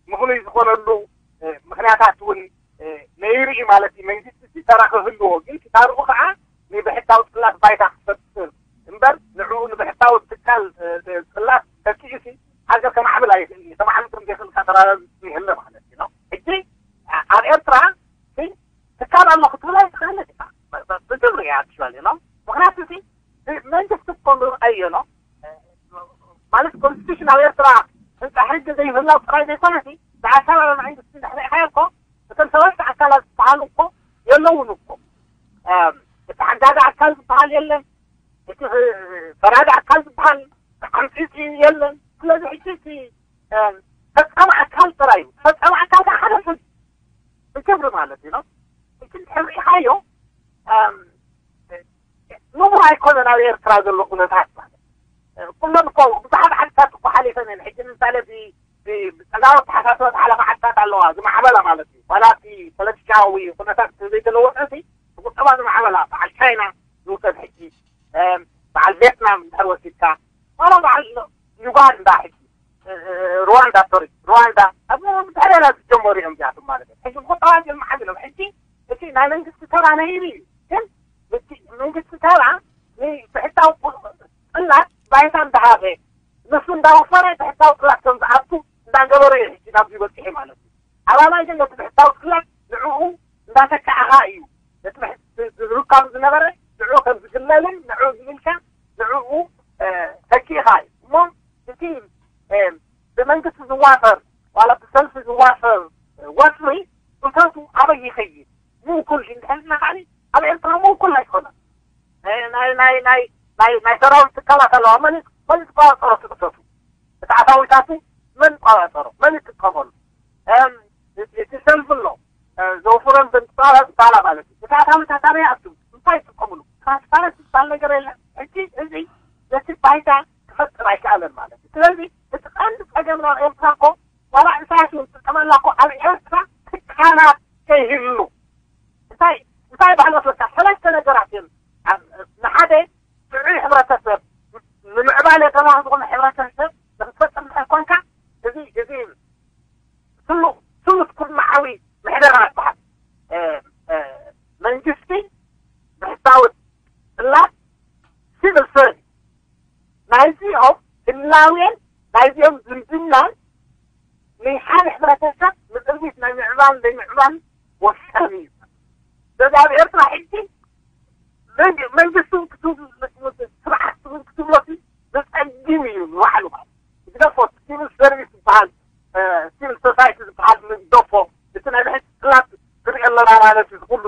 ምኽኑይ ዝኾነሉ ምኽንያታት እውን ነይሩ እዩ ማለት እዩ። መንግስቲ ተራ ክህልዎ ግን ተራኡ ከዓ ንብሕታዊ ጽላት ባይታ ክፈጥር እምበር ንዕኡ ንብሕታዊ ትካል ጽላት ተኪኡ ሃገር ከማዕብል ኣይኽእል እዩ። ከማዕብል ከም ዘይኽእል ተራራ ይህለ ማለት እዩ። ሕጂ ኣብ ኤርትራ ትካል ኣሎ ክትብል ኣይትኽእልን ኢኻ። ብግብሪ እያ ኣክቹዋሊ ነው። ምክንያቱ እቲ መንግስቲ እኮ ንርኣዮ ነው ማለት ኮንስቲቱሽን ኣብ ኤርትራ ህንፃ ሕጊ ዘይምህላው ጥራይ ዘይኮነ እቲ ብኣሰራርሓ መንግስቲ እንድሕር ርኢኻዮ እኮ እቶም ሰለስተ ኣካላት ዝበሃሉ እኮ የለውን እኮ። እቲ ሓጋዚ ኣካል ዝበሃል የለን፣ እቲ ፈራዲ ኣካል ዝበሃል ዓምፂፂ የለን። ስለዚ ሕጂ እቲ ፈፃሚ ኣካል ጥራይ እዩ። ፈፃሚ ኣካል ከዓ ሓደ ሰብ ብክብሪ ማለት እዩ ነው። እቲ እንድሕር ርኢኻዮ ንቡር ኣይኮነን ኣብ ኤርትራ ዘሎ ኩነታት ማለት ኩለን እኮ ብዙሓት ዓድታት እኮ ሓሊፈን እየን። ሕጂ ንምሳሌ ብጸጋዊ ኣተሓሳስባ ዝሓለፋ ዓድታት ኣለዋ ዝማዕበላ ማለት እዩ። ዋላ እቲ ፖለቲካዊ ኩነታት ዘይተለወጠ እቲ ብቁጠባ ዝማዕበላ በዓል ቻይና ዝውሰድ ሕጂ በዓል ቬትናም እንድሕር ወሲድካ ዋላ በዓል ዩጋንዳ ሕጂ ሩዋንዳ ሶሪ ሩዋንዳ ኣብ ድሕሬና ዝጀመሩ እዮም እዚኣቶም ማለት እዩ። ሕጂ ብቁጠባ እዮም መዓቢሎም። ሕጂ እቲ ናይ መንግስቲ ተራ ነይሩ እዩ ግን እቲ መንግስቲ ተራ ንብሕታዊ ጽላት ባይታ እንዳሃበ ንሱ እንዳወፈረ ብሕታዊ ጽላት ከም ዝኣቱ እንዳገበረ እዩ ሕጂ ናብዚ በፂሑ ማለት እዩ። ዓላማ ግን ነቲ ብሕታዊ ጽላት ንዕኡ እንዳተካእኻ እዩ ነቲ ዝርካብ ዝነበረ ንዕኡ ከም ዝግለልን ንዕኡ ዝብልካ ንዕኡ ተኪእኻ እዩ እሞ እቲ ብመንግስቲ ዝዋፈር ዋላ ብሰልፊ ዝዋፈር ወፍሪ እቶቱ ኣበይ ይኸይድ? ምንኩል እንድሕልና ካኒ ኣብ ኤርትራ ምንኩል ኣይኮነን። ናይ ናይ ናይ ናይ ናይ ሰራዊት ትካላት ኣለዋ። መን መን ዝቆጻጸሮ እቲ እቶቱ? እቲ ኣታዊታቱ መን ቆጻጸሮ? መን ይጥቀመሉ? እቲ ሰልፊ ኣሎ ዘውፍሮም ዘንጥጣላ ዝባላ ማለት እዩ። እቲ ኣታዊታት ኣበይ ኣቱ? እንታይ ይጥቀምሉ? ትራንስፓረንሲ ዝበሃል ነገር የለን። ሕጂ እዚ ነቲ ባይታ ክፈጥር ኣይከኣለን ማለት እዩ። ስለዚ እቲ ቀንዲ ጸገም ናብ ኤርትራ እኮ ዋላ ኢሳያስ ይጥቀመላ እኮ ኣብ ኤርትራ ትካላት ከይህሉ እንታይ እንታይ ባህል ወስለካ ሰለስተ ነገራት እዮም። ንሓደ ጥዑይ ሕብረተሰብ ንምዕባለ ተባህ ዝኾነ ሕብረተሰብ ንክትፈጥር እንድሕር ኮንካ እዚ እዚ ስሉጥ ስሉጥ ኩርናዓዊ ምሕደራ ይበሃል። መንግስቲ ብሕታዊ ጽላት ሲቪል ሰርቪስ ናይዚኦም ህላዌን ናይዚኦም ዝምድናን ናይ ሓደ ሕብረተሰብ ንቅድሚት ናይ ምዕባል ዘይምዕባል ወሳኒ እዩ። ስለዚ ኣብ ኤርትራ ሕጂ መንግስቲ እውን ክትብል ስርዓት እውን ክትብሎ ዘጸግም እዩ ንባዕሉ ማለት ግደፎ ሲቪል ሰርቪስ ዝበሃል ሲቪል ሶሳይቲ ዝበሃል ንግደፎ እቲ ናይ ብሕቲ ጽላት ትሪኦ ኣለና ማለት እዩ። ዝኩሉ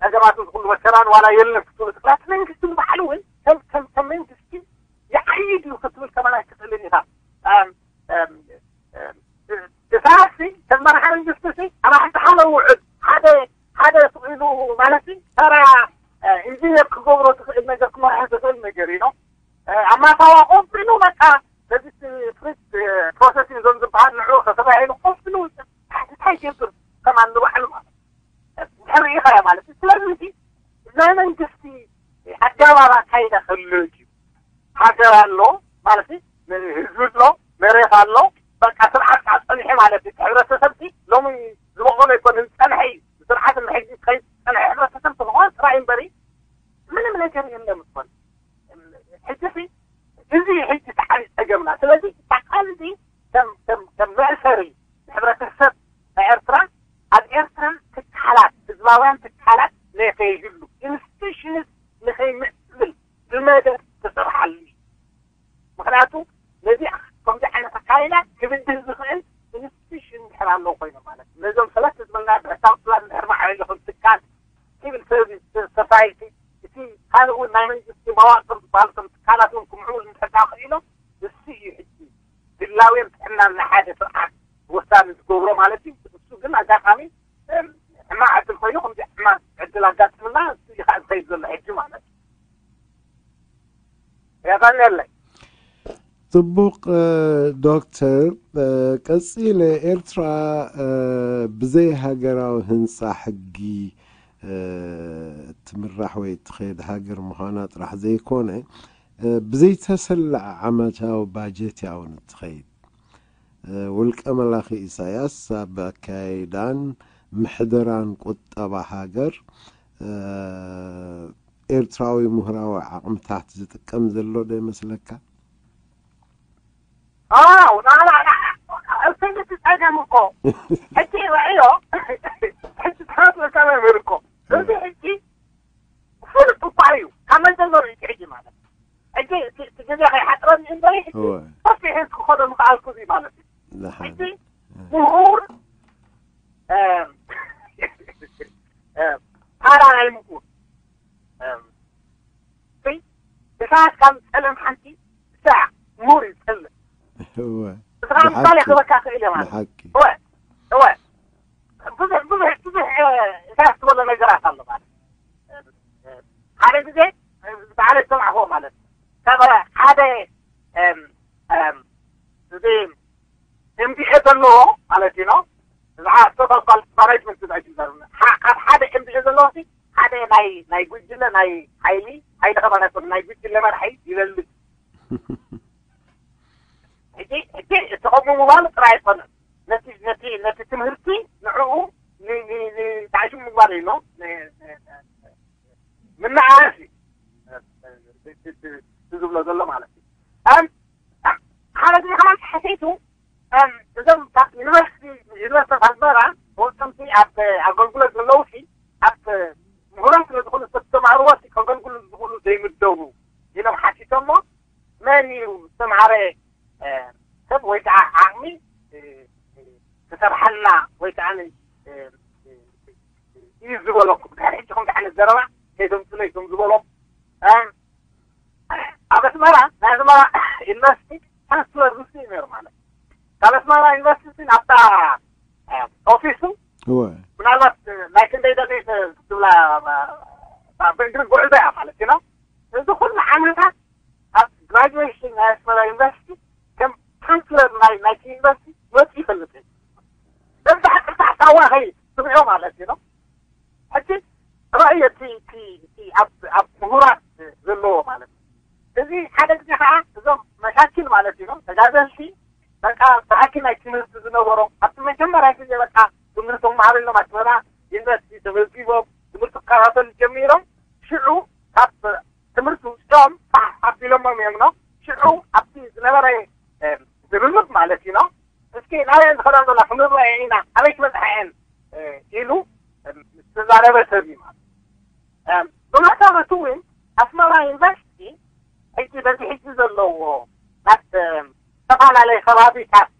ጸገማትን ዝኩሉ መከራን ዋላ የለን ክትብሉ ትኽእላ። እቲ መንግስቲ ንባዕሉ እውን ከም ከም ከም መንግስቲ ይዓይድ እዩ ክትብል ከማን ኣይትኽእልን ኢኻ። እሳሲ ከም መራሒ መንግስቲ ሲ ኣብ ሓደ ሓደ ውዕል ሓደ ሓደ ስቕ ኢሉ ማለት ሲ ተራ ኢንጂነር ክገብሮ ትኽእል ነገር ክመርሖ ትኽእል ነገር እዩ ነው። ኣብ ማታዋ ኮፍ ኢሉ በቃ ነዚ ፍሪት ፕሮሰሲንግ ዞን ዝበሃል ንዑ ከተባሂሉ ኮፍ ኢሉ እንታይ ገብር ከማን ንባዕሉ ማለት እንድሕር ርኢኻዮ ማለት እዩ። ስለዚ እዚ ናይ መንግስቲ ኣገባብ ኣካይዳ ክህሉ እዩ። ሃገር ኣሎ ማለት ህዝቢ ኣሎ መሬት ኣሎ በቃ ስርዓት ከዓ ፀኒሑ ማለት እዩ። ሕብረተሰብ ሲ ሎሚ ዝበቆሎ ኣይኮነ ዝፀንሐ እዩ። ስርዓት እንድሕር ዝፀንሐ ሕብረተሰብ ስለሆነ ጥራይ እምበሪ ምንም ነገር የለን ዝኾነ ሕጂ ሲ እዚ ሕጂ ተዓቢ ፀገምና። ስለዚ ተቃልዚ ከም ከም ከም መእሰሪ ሕብረተሰብ ናይ ኤርትራ ኣብ ኤርትራ ትካላት ህዝባውያን ትካላት ንከይህሉ ኢንስቲቱሽንስ ንከይምዕብል ብመደብ ተሰርሓሉ እዩ። ምክንያቱ ነዚ ከምዚ ዓይነት ኣካይዳ ክብድህ ዝኽእል ኢንስቲቱሽን እንድሕር ኣለዎ ኮይኖም ማለት እዩ። ነዞም ሰለስተ ዝበልና ብሕታዊ ጽላት እንድሕር ማዕበሉ ከም ትካል ሲቪል ሰርቪስ ሶሳይቲ እቲ ካልእ እውን ናይ መንግስቲ መዋቅር ዝበሃሉ ከም ትካላት እውን ክምዕብሉ እንድሕር ክኢሎም እሱ እዩ ሕጂ ድላውያን ናብ ናይ ሓደ ስርዓት ወሳኒ ዝገብሮ ማለት እዩ። እሱ ግን ኣጋጣሚ ሕማቕ ዕድል ኮይኑ ከምዚ ሕማቕ ዕድል ኣጋጥምና እሱ እዩ ከዓ ዝኸይድ ዘሎ ሕጂ ማለት እዩ። ያቀንየለይ። ጽቡቕ ዶክተር፣ ቀጺለ ኤርትራ ብዘይ ሃገራዊ ህንጻ ሕጊ ትምራሕ ወይ እትኸይድ ሃገር ምዃና ጥራሕ ዘይኮነ፣ ብዘይተሰልዐ ዓመታዊ ባጀት እያ እውን እትኸይድ። ውልቀ መላኺ ኢሳያስ ኣብ ኣካያይዳን ምሕደራን ቁጠባ ሃገር ኤርትራዊ ምሁራዊ ዓቕምታት ዝጥቀም ዘሎ ዶ ይመስለካ? ኣው ናና እሰንድቲ ጸገም እኮ ሕጂ ውዕዮ ሕጂ ትኸፍለካ መምህር እኮ እዚ ሕጂ ፍሉጥ እኳ እዩ ካብ መጀመሩ እዩ ሕጂ ማለት ሕጂ እቲ ግዜ ከይሓጥረኒ እምበሪ ሕጂ ሰፊሕ ክኸዶ ምክኣልኩ እዚ ማለት እዩ። ሕጂ ምሁር ፓራ ናይ ምሁር እሳት ካብ ጸለም ሓንቲ ሳዕ ምሁር ይጸልም። እስኻ ምሳሌ ክበካ ክእል እየ ማለት እወ እወ ብዙሕ ብዙሕ ብዙሕ እሳት ዝበሎ ነገራት ኣሎ ማለት ሓደ ግዜ ብዓለ ዝሰማዕዎ ማለት ካብ ሓደ እዚ ኤምቢኤ ዘለዎ ማለት እዩ ነው። እዚ ቶታል ማኔጅመንት ዝዛይ ካብ ሓደ ኤምቢኤ ዘለዎ ሓደ ናይ ናይ ጉጅለ ናይ ሓይሊ ሓይሊ ከማን ኣይኮነ ናይ ጉጅለ መርሒ ይበልጽ። ሕጂ ሕጂ እቲ ከምኡ ምባሉ ጥራይ ኣይኮነን። ነቲ ነቲ ነቲ ትምህርቲ ንዕኡ ንታሽሙ ምግባር እዩ ነው ምናኣስ ዝብሎ ዘሎ ማለት እዩ። ሓደ ግዜ ከማን ሓሰይቱ እዞም ዩኒቨርሲቲ ዩኒቨርሲቲ ኣስመራ ወሰንቲ ኣብ ኣገልግሎት ዘለዉ ኣብ ምሁራን ስለ ዝኾኑ ዝተማህርዎ ከገልግሉ ዝኽእሉ ዘይምደቡ ኢሎም ሓቲቶሞ መን እዩ ዝተማህረ ሰብ ወይ ከዓ ዓቕሚ ክሰርሓልና ወይ ከዓ እዩ ዝበለኩም ድሕሪ ሕጂ ከምዚ ዓይነት ዘረባ ከይተምፅለይ ከም ዝበሎም ኣብ ኣስመራ ናይ ኣስመራ ዩኒቨርሲቲ ቻንስለር ምስ እዩ ነይሩ ማለት ካብ ኣስመራ ዩኒቨርሲቲ ናብታ ኦፊሱ ምናልባት ናይ ክንደይ ደቂቅ ትብላ ብእግሪ ጉዕዞ እያ ማለት እዩ እዚ ኩሉ ዓመታት ኣብ ግራጁዌሽን ናይ ኣስመራ ዩኒቨርሲቲ ከም ቻንስለር ናይ ናይቲ ዩኒቨርሲቲ መፂ ይፈልጥ እዩ በዛ ቅርታ ሓሳዋ ከይ ትብዖ ማለት እዩ ሕጂ ራእይ እቲ እቲ እቲ ኣብ ኣብ ምሁራት ዘለዎ ማለት እዩ። እዚ ሓደ ግዜ ከዓ እዞም መሻኪል ማለት እዩ ተጋዘልቲ በቃ ብሓኪ ናይ ትምህርቲ ዝነበሮም ኣብቲ መጀመርያ ግዜ በቃ ትምህርቶም ማዕሪሎም ኣስመራ ዩኒቨርሲቲ ተመዝጊቦም ትምህርቲ ክከታተሉ ጀሚሮም ሽዑ ካብ ትምህርቲ ውፅኦም ፋሕ ኣቢሎሞም እዮም ነው ሽዑ ኣብቲ ዝነበረ ዝብምብ ማለት እዩ ነው እስኪ ናበየን ዝኸዳ ዘላ ክንርአ ኢና ኣበይ ክበፅሓ እየን ኢሉ ዝተዛረበ ሰብ እዩ ማለት ብመሰረቱ እውን ኣስመራ ዩኒቨርሲቲ ሕጂ በዚ ሕጂ ዘለዎ ናብ ዝተፈላለየ ከባቢታት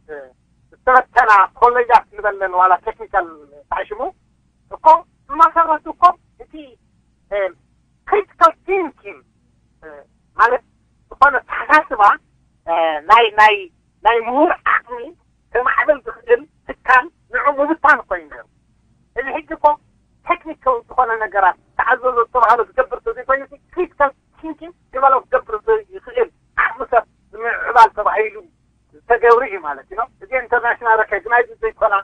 ዝተበተና ኮሌጃት ንበለን ዋላ ቴክኒካል ታሽሙ እኮ ብመሰረቱ እኮ እቲ ክሪቲካል ቲንኪንግ ማለት ዝኾነ ተሓሳስባ ናይ ናይ ናይ ምሁር ዓቕሚ ከማዕብል ዝኽእል ትካል ንዑ ምብታን ኮይኑ ነሩ እዚ ሕጂ እኮ ቴክኒካዊ ዝኾነ ነገራት ተዓዘዞ ዝተባህሎ ዝገብር ተዘይኮይኑ ክሪቲካል ቲንኪንግ ዲቨሎፕ ዝገብር ይኽእል ዓቕሚ ሰብ ንምዕባል ተባሂሉ ዝተገብሩ እዩ ማለት እዩ እዚ ኢንተርናሽናል ሬኮግናይዝ ዘይኮና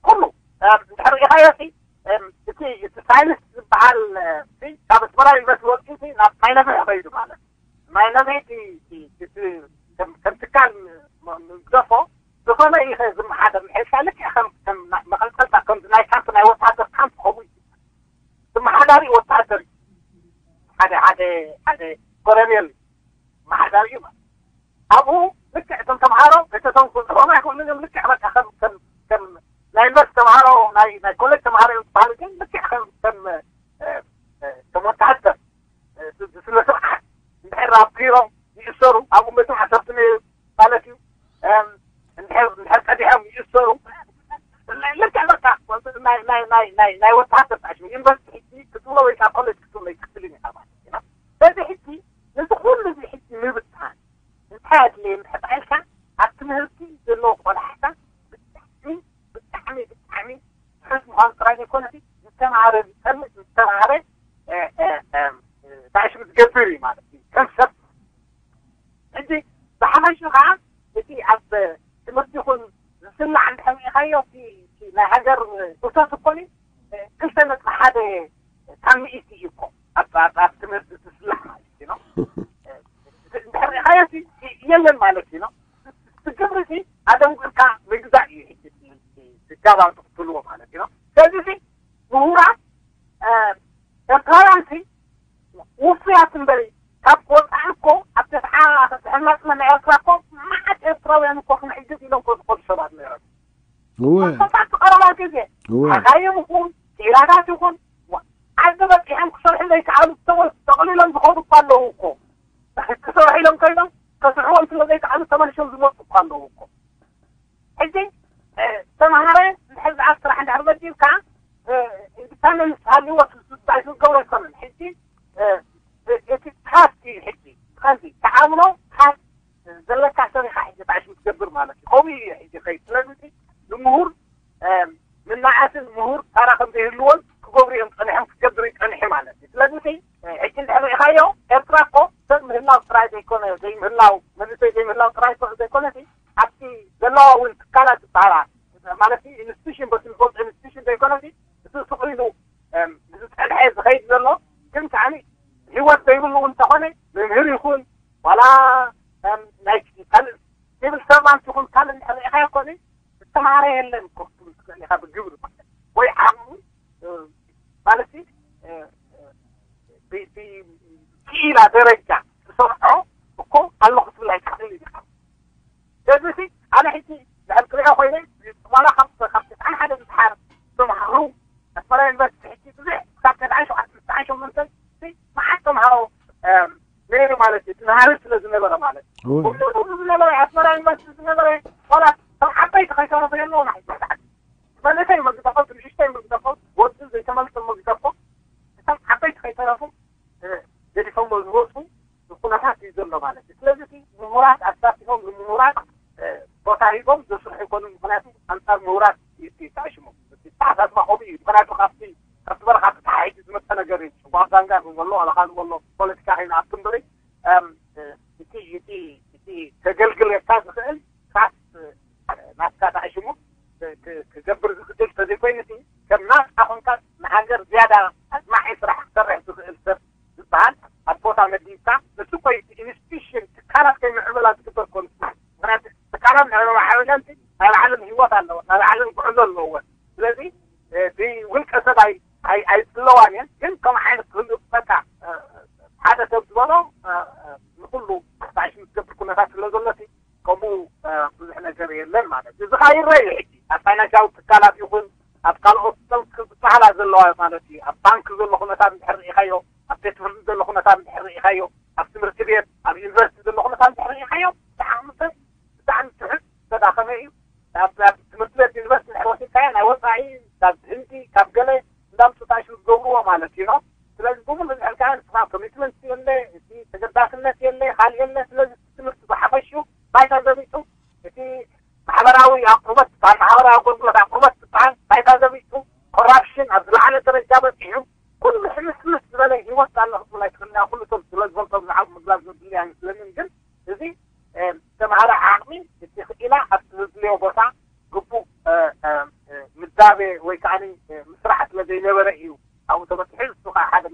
ኩሉ እንድሕር ርኢኻዮ እቲ እቲ ሳይንስ ዝበሃል ካብ ኣስመራ ዩኒቨርሲቲ ወፂኡ ናብ ማይነብሒ ከይዱ ማለት ማይነብሒ ከም ትካል ምግደፎ ዝኾነ እዩ ዝመሓደር ንሕልካ ልክዕ ከም መቐልቀልታ ከም ናይ ካምፕ ናይ ወታደር ካምፕ ከምኡ እዩ ዝመሓዳሪ ወታደር ሓደ ሓደ ሓደ ኮሎኔል መሓዳሪ እዩ ኣብኡ ልክዕ እቶም ተምሃሮ እተቶም ክብፅሖም ኣይክእሉን እዮም ልክዕ በቃ ከም ከም ከም ናይ ዩኒቨርስቲ ተምሃሮ ናይ ናይ ኮሌጅ ተምሃሮ እዮም ዝበሃሉ ግን ልክዕ ከም ከም ከም ወታደር ስነ ስርዓት እንድሕር ኣብኪሮም ይእሰሩ ኣብኡ መቶም ዓሰርተ ማለት እዩ እንድሕር እንድሕር ቀዲሖም ይእሰሩ ልክዕ በቃ ናይ ወታደር ታሽሙ ዩኒቨርሲቲ ክትብሎ ወይ ከዓ ኮሌጅ ክትብሎ ይክፍልን ኢኻ ማለት እዩ በዚ ሕጂ ነዚ ኩሉ እዚ ሕጂ ምብታን እንታይ ኣድለየ ምሕጣ ኢልካ ኣብ ትምህርቲ ከዓ እቲ ኣብ ትምህርቲ ይኹን ዝስላዕ እንድሕር ርኢኻዮ፣ እቲ ናይ ሃገር እቶት እኮ ክልተ ነጥቢ ሓደ ካብ ሚእቲ እዩ እኮ ኣብ ትምህርቲ ዝስላዕ ማለት እዩ። እንድሕር ርኢኻዮ የለን ማለት እዩ። እቲ ግብሪ ኣደንጉርካ ምግዛእ እዩ። ጋባን ትኽትልዎ ማለት እዩ። ስለዚ ምሁራት ኤርትራውያን ውፉያት እምበሪ ካብ ወፃኢ እኮ ኣብ ተስዓ ሕማፅመና ኤርትራ እኮ መዓት ኤርትራውያን እኮ ክንሕግዝ ኢሎም እኮ ዝኸዱ ሰባት ነይሮም። እወ ኣብቲ ቀረባ ግዜ እወ ሓካይም ይኹን ክኢላታት ይኹን ዓዲ በፂሖም ክሰርሑ ዘይከኣሉ ሰዎች ጠቕሊሎም ዝኸዱ እኳ ኣለዉ እኮ። ክሰርሑ ኢሎም ከይዶም ከስርሕዎም ስለ ዘይከኣሉ ተመልሶም ዝመፁ እኳ ኣለዉ እኮ። ሕጂ ተምሃራይ እንድሕር ዝኣ ስራሕ እንድሕር በዲልካ ኢንዲፐንደንስ ሃልዎ ስታይ ዝገብሮ ኣይኮነን። ሕጂ እቲ ታስክ እዩ። ሕጂ ከዚ ተዓምሎ ታስክ ዘለካ ሰብ ኢኻ ሕጂ ታሽ ክትገብር ማለት እዩ። ከምኡ እዩ ሕጂ ከይድ። ስለዚ ንምሁር ምናዓስን ምሁር ታራ ከም ዘይህልዎን ክገብሩ እዮም ጸኒሖም ክገብር ይጸንሑ ማለት እዩ። ስለዚ ሕጂ እንድሕር ርኢኻዮ ኤርትራ እኮ ሰብ ምህላው ጥራይ ዘይኮነ ዘይምህላው መንእሰይ ዘይምህላው ጥራይ እኮ ዘይኮነ ኣብቲ ዘለዋ እውን ትካላት ዝበሃላ ማለት ኢንስቲቱሽን በቲ ንፈልጦ ኢንስቲቱሽን ዘይኮነ እቲ ስቕ ኢሉ ዝፀንሐ ዝኸይድ ዘሎ ግን ከዓኒ ህይወት ዘይብሉ እውን እንተኾነ መምህር ይኹን ዋላ ናይ ካልእ ሲቪል ሰርቫንት ይኹን ካልእ እንድሕር ርኢኻዮ እኮ ዝተምሃረ የለን እኮ ክትብል ትኽእል ኢኻ ብግብሪ ማለት ወይ ዓቕሙ ማለት ብክኢላ ደረጃ ዝሰርዖ እኮ ኣሎ ክትብል ኣይትኽእል ኢኻ። ስለዚ ኣነ ሕጂ ንዕል ክሪኦ ኮይነ ዋላ ካብ ካብ ትስዓን ሓደ ዝሓር ተምሃሩ ኣስመራ ዩኒቨርሲቲ ሕጂ ብዙሕ ካብ ተስዓን ሸውዓተ ተስዓን ሸሞንተን መዓት ተምሃሮ ነይሩ ማለት እዩ። ትምሃሪ ስለ ዝነበረ ማለት እዩ። ኩሉ ኩሉ ዝነበረ ኣስመራ ዩኒቨርሲቲ ዝነበረ ዋላ ከም ዓበይቲ ከይተረፈ የለውን። መንእሰይ መግደፎ ንእሽተይ መግደፎ ወዲ ዘይተመልሰ መግደፎ እቶም ዓበይቲ ከይተረፉ ገዲፎሞ ዝወፁ ኩነታት እዩ ዘሎ ማለት እዩ። ስለዚ ምሁራት ኣሳቲፎም ንምሁራት ቦታ ሂቦም ዘስርሑ ይኮኑ። ምክንያቱ ኣንፃር ምሁራት ይተዓሽሙ። ተሓሳስባ ከምኡ እዩ። ምክንያቱ ካብቲ ካብቲ በረኻ ተተሓሒዙ ዝመፀ ነገር እዩ። ጓዛንጋ ንበሎ ኣላኻ ንበሎ ፖለቲካ ከይንኣቱ እምበሪ እቲ እቲ እቲ ከገልግለካ ዝኽእል ካስ ናትካ ተዓሽሙ ክገብር ዝኽእል ተዘይኮይኑ እቲ ከም ናትካ ኮንካ ንሃገር ዝያዳ ኣድማዒ ስራሕ ክሰርሕ ዝኽእል ሰብ ዝበሃል ኣብ ቦታ መዲብካ ንሱ ኮይ ኢንስቲቱሽን ትካላት ከይምዕብላ ዝግበር ኮንሱ ምክንያቱ ትካላት ናይ መማሓበሻንቲ ናይ ባዕለን ህይወት ኣለዎ ናይ ባዕለን ጉዕዞ ኣለዎ። ስለዚ ብውልቀ ሰብ ኣይፅለዋን እየን ግን ከም ዓይነት ክህሉ በቃ ሓደ ሰብ ዝበሎ ንኩሉ ባሽ ዝገብር ኩነታት ስለ ዘሎ ከምኡ ብዙሕ ነገር የለን ማለት እዩ። እዚ ከዓ ይረአ እዩ ሕጂ ኣብ ፋይናንሻዊ ትካላት ይኹን ኣብ ካልኦት ሰብ ዝበሃላ ዘለዋ ማለት እዩ። ኣብ ባንክ ዘሎ ኩነታት እንድሕር ርኢኻዮ፣ ኣብ ቤት ፍርዲ ዘሎ ኩነታት እንድሕር ርኢኻዮ፣ ኣብ ትምህርቲ ቤት ኣብ ዩኒቨርሲቲ ዘሎ ኩነታት እንድሕር ርኢኻዮ ብጣዕሚ ሰብ ብጣዕሚ ትሑት ዝተዳኸመ እዩ። ኣብ ትምህርቲ ቤት ዩኒቨርሲቲ እንድሕር ወሲድካዮ ናይ ወፃኢ ካብ ህንዲ ካብ ገለ እንዳምፅኡ ታሽሙ ዝገብርዎ ማለት እዩ። ስለዚ ብምሉእ ዝሕልካ ንስኻ ኮሚትመንት የለ፣ እቲ ተገዳስነት የለ፣ ካልእ የለ። ስለዚ ትምህርቲ ብሓፈሹ ባይታ ዘቢጡ እቲ ማሕበራዊ ኣቅርቦት ዝበሃል ማሕበራዊ ኣገልግሎት ኣቅርቦት ዝበሃል ባይታ ዘቢጡ ኮራፕሽን ኣብ ዝለዓለ ደረጃ በፂሑ ኩሉ ሕምስምስ ዝበለ ህይወት ኣሎ ክትብል ኣይትኽእልን። ኩሉ ሰብ ስለ ዝፈልጦ ብዛዕባ ምግላፅ ዘድሊ ኣይመስለንን። ግን እዚ ተምሃሮ ዓቕሚ እቲ ክኢላ ኣብቲ ዘድልዮ ቦታ ግቡእ ምዳቤ ወይ ከዓ ምስራሕ ስለ ዘይነበረ እዩ ኣብኡ ተበፂሑ። እሱ ከዓ ሓደ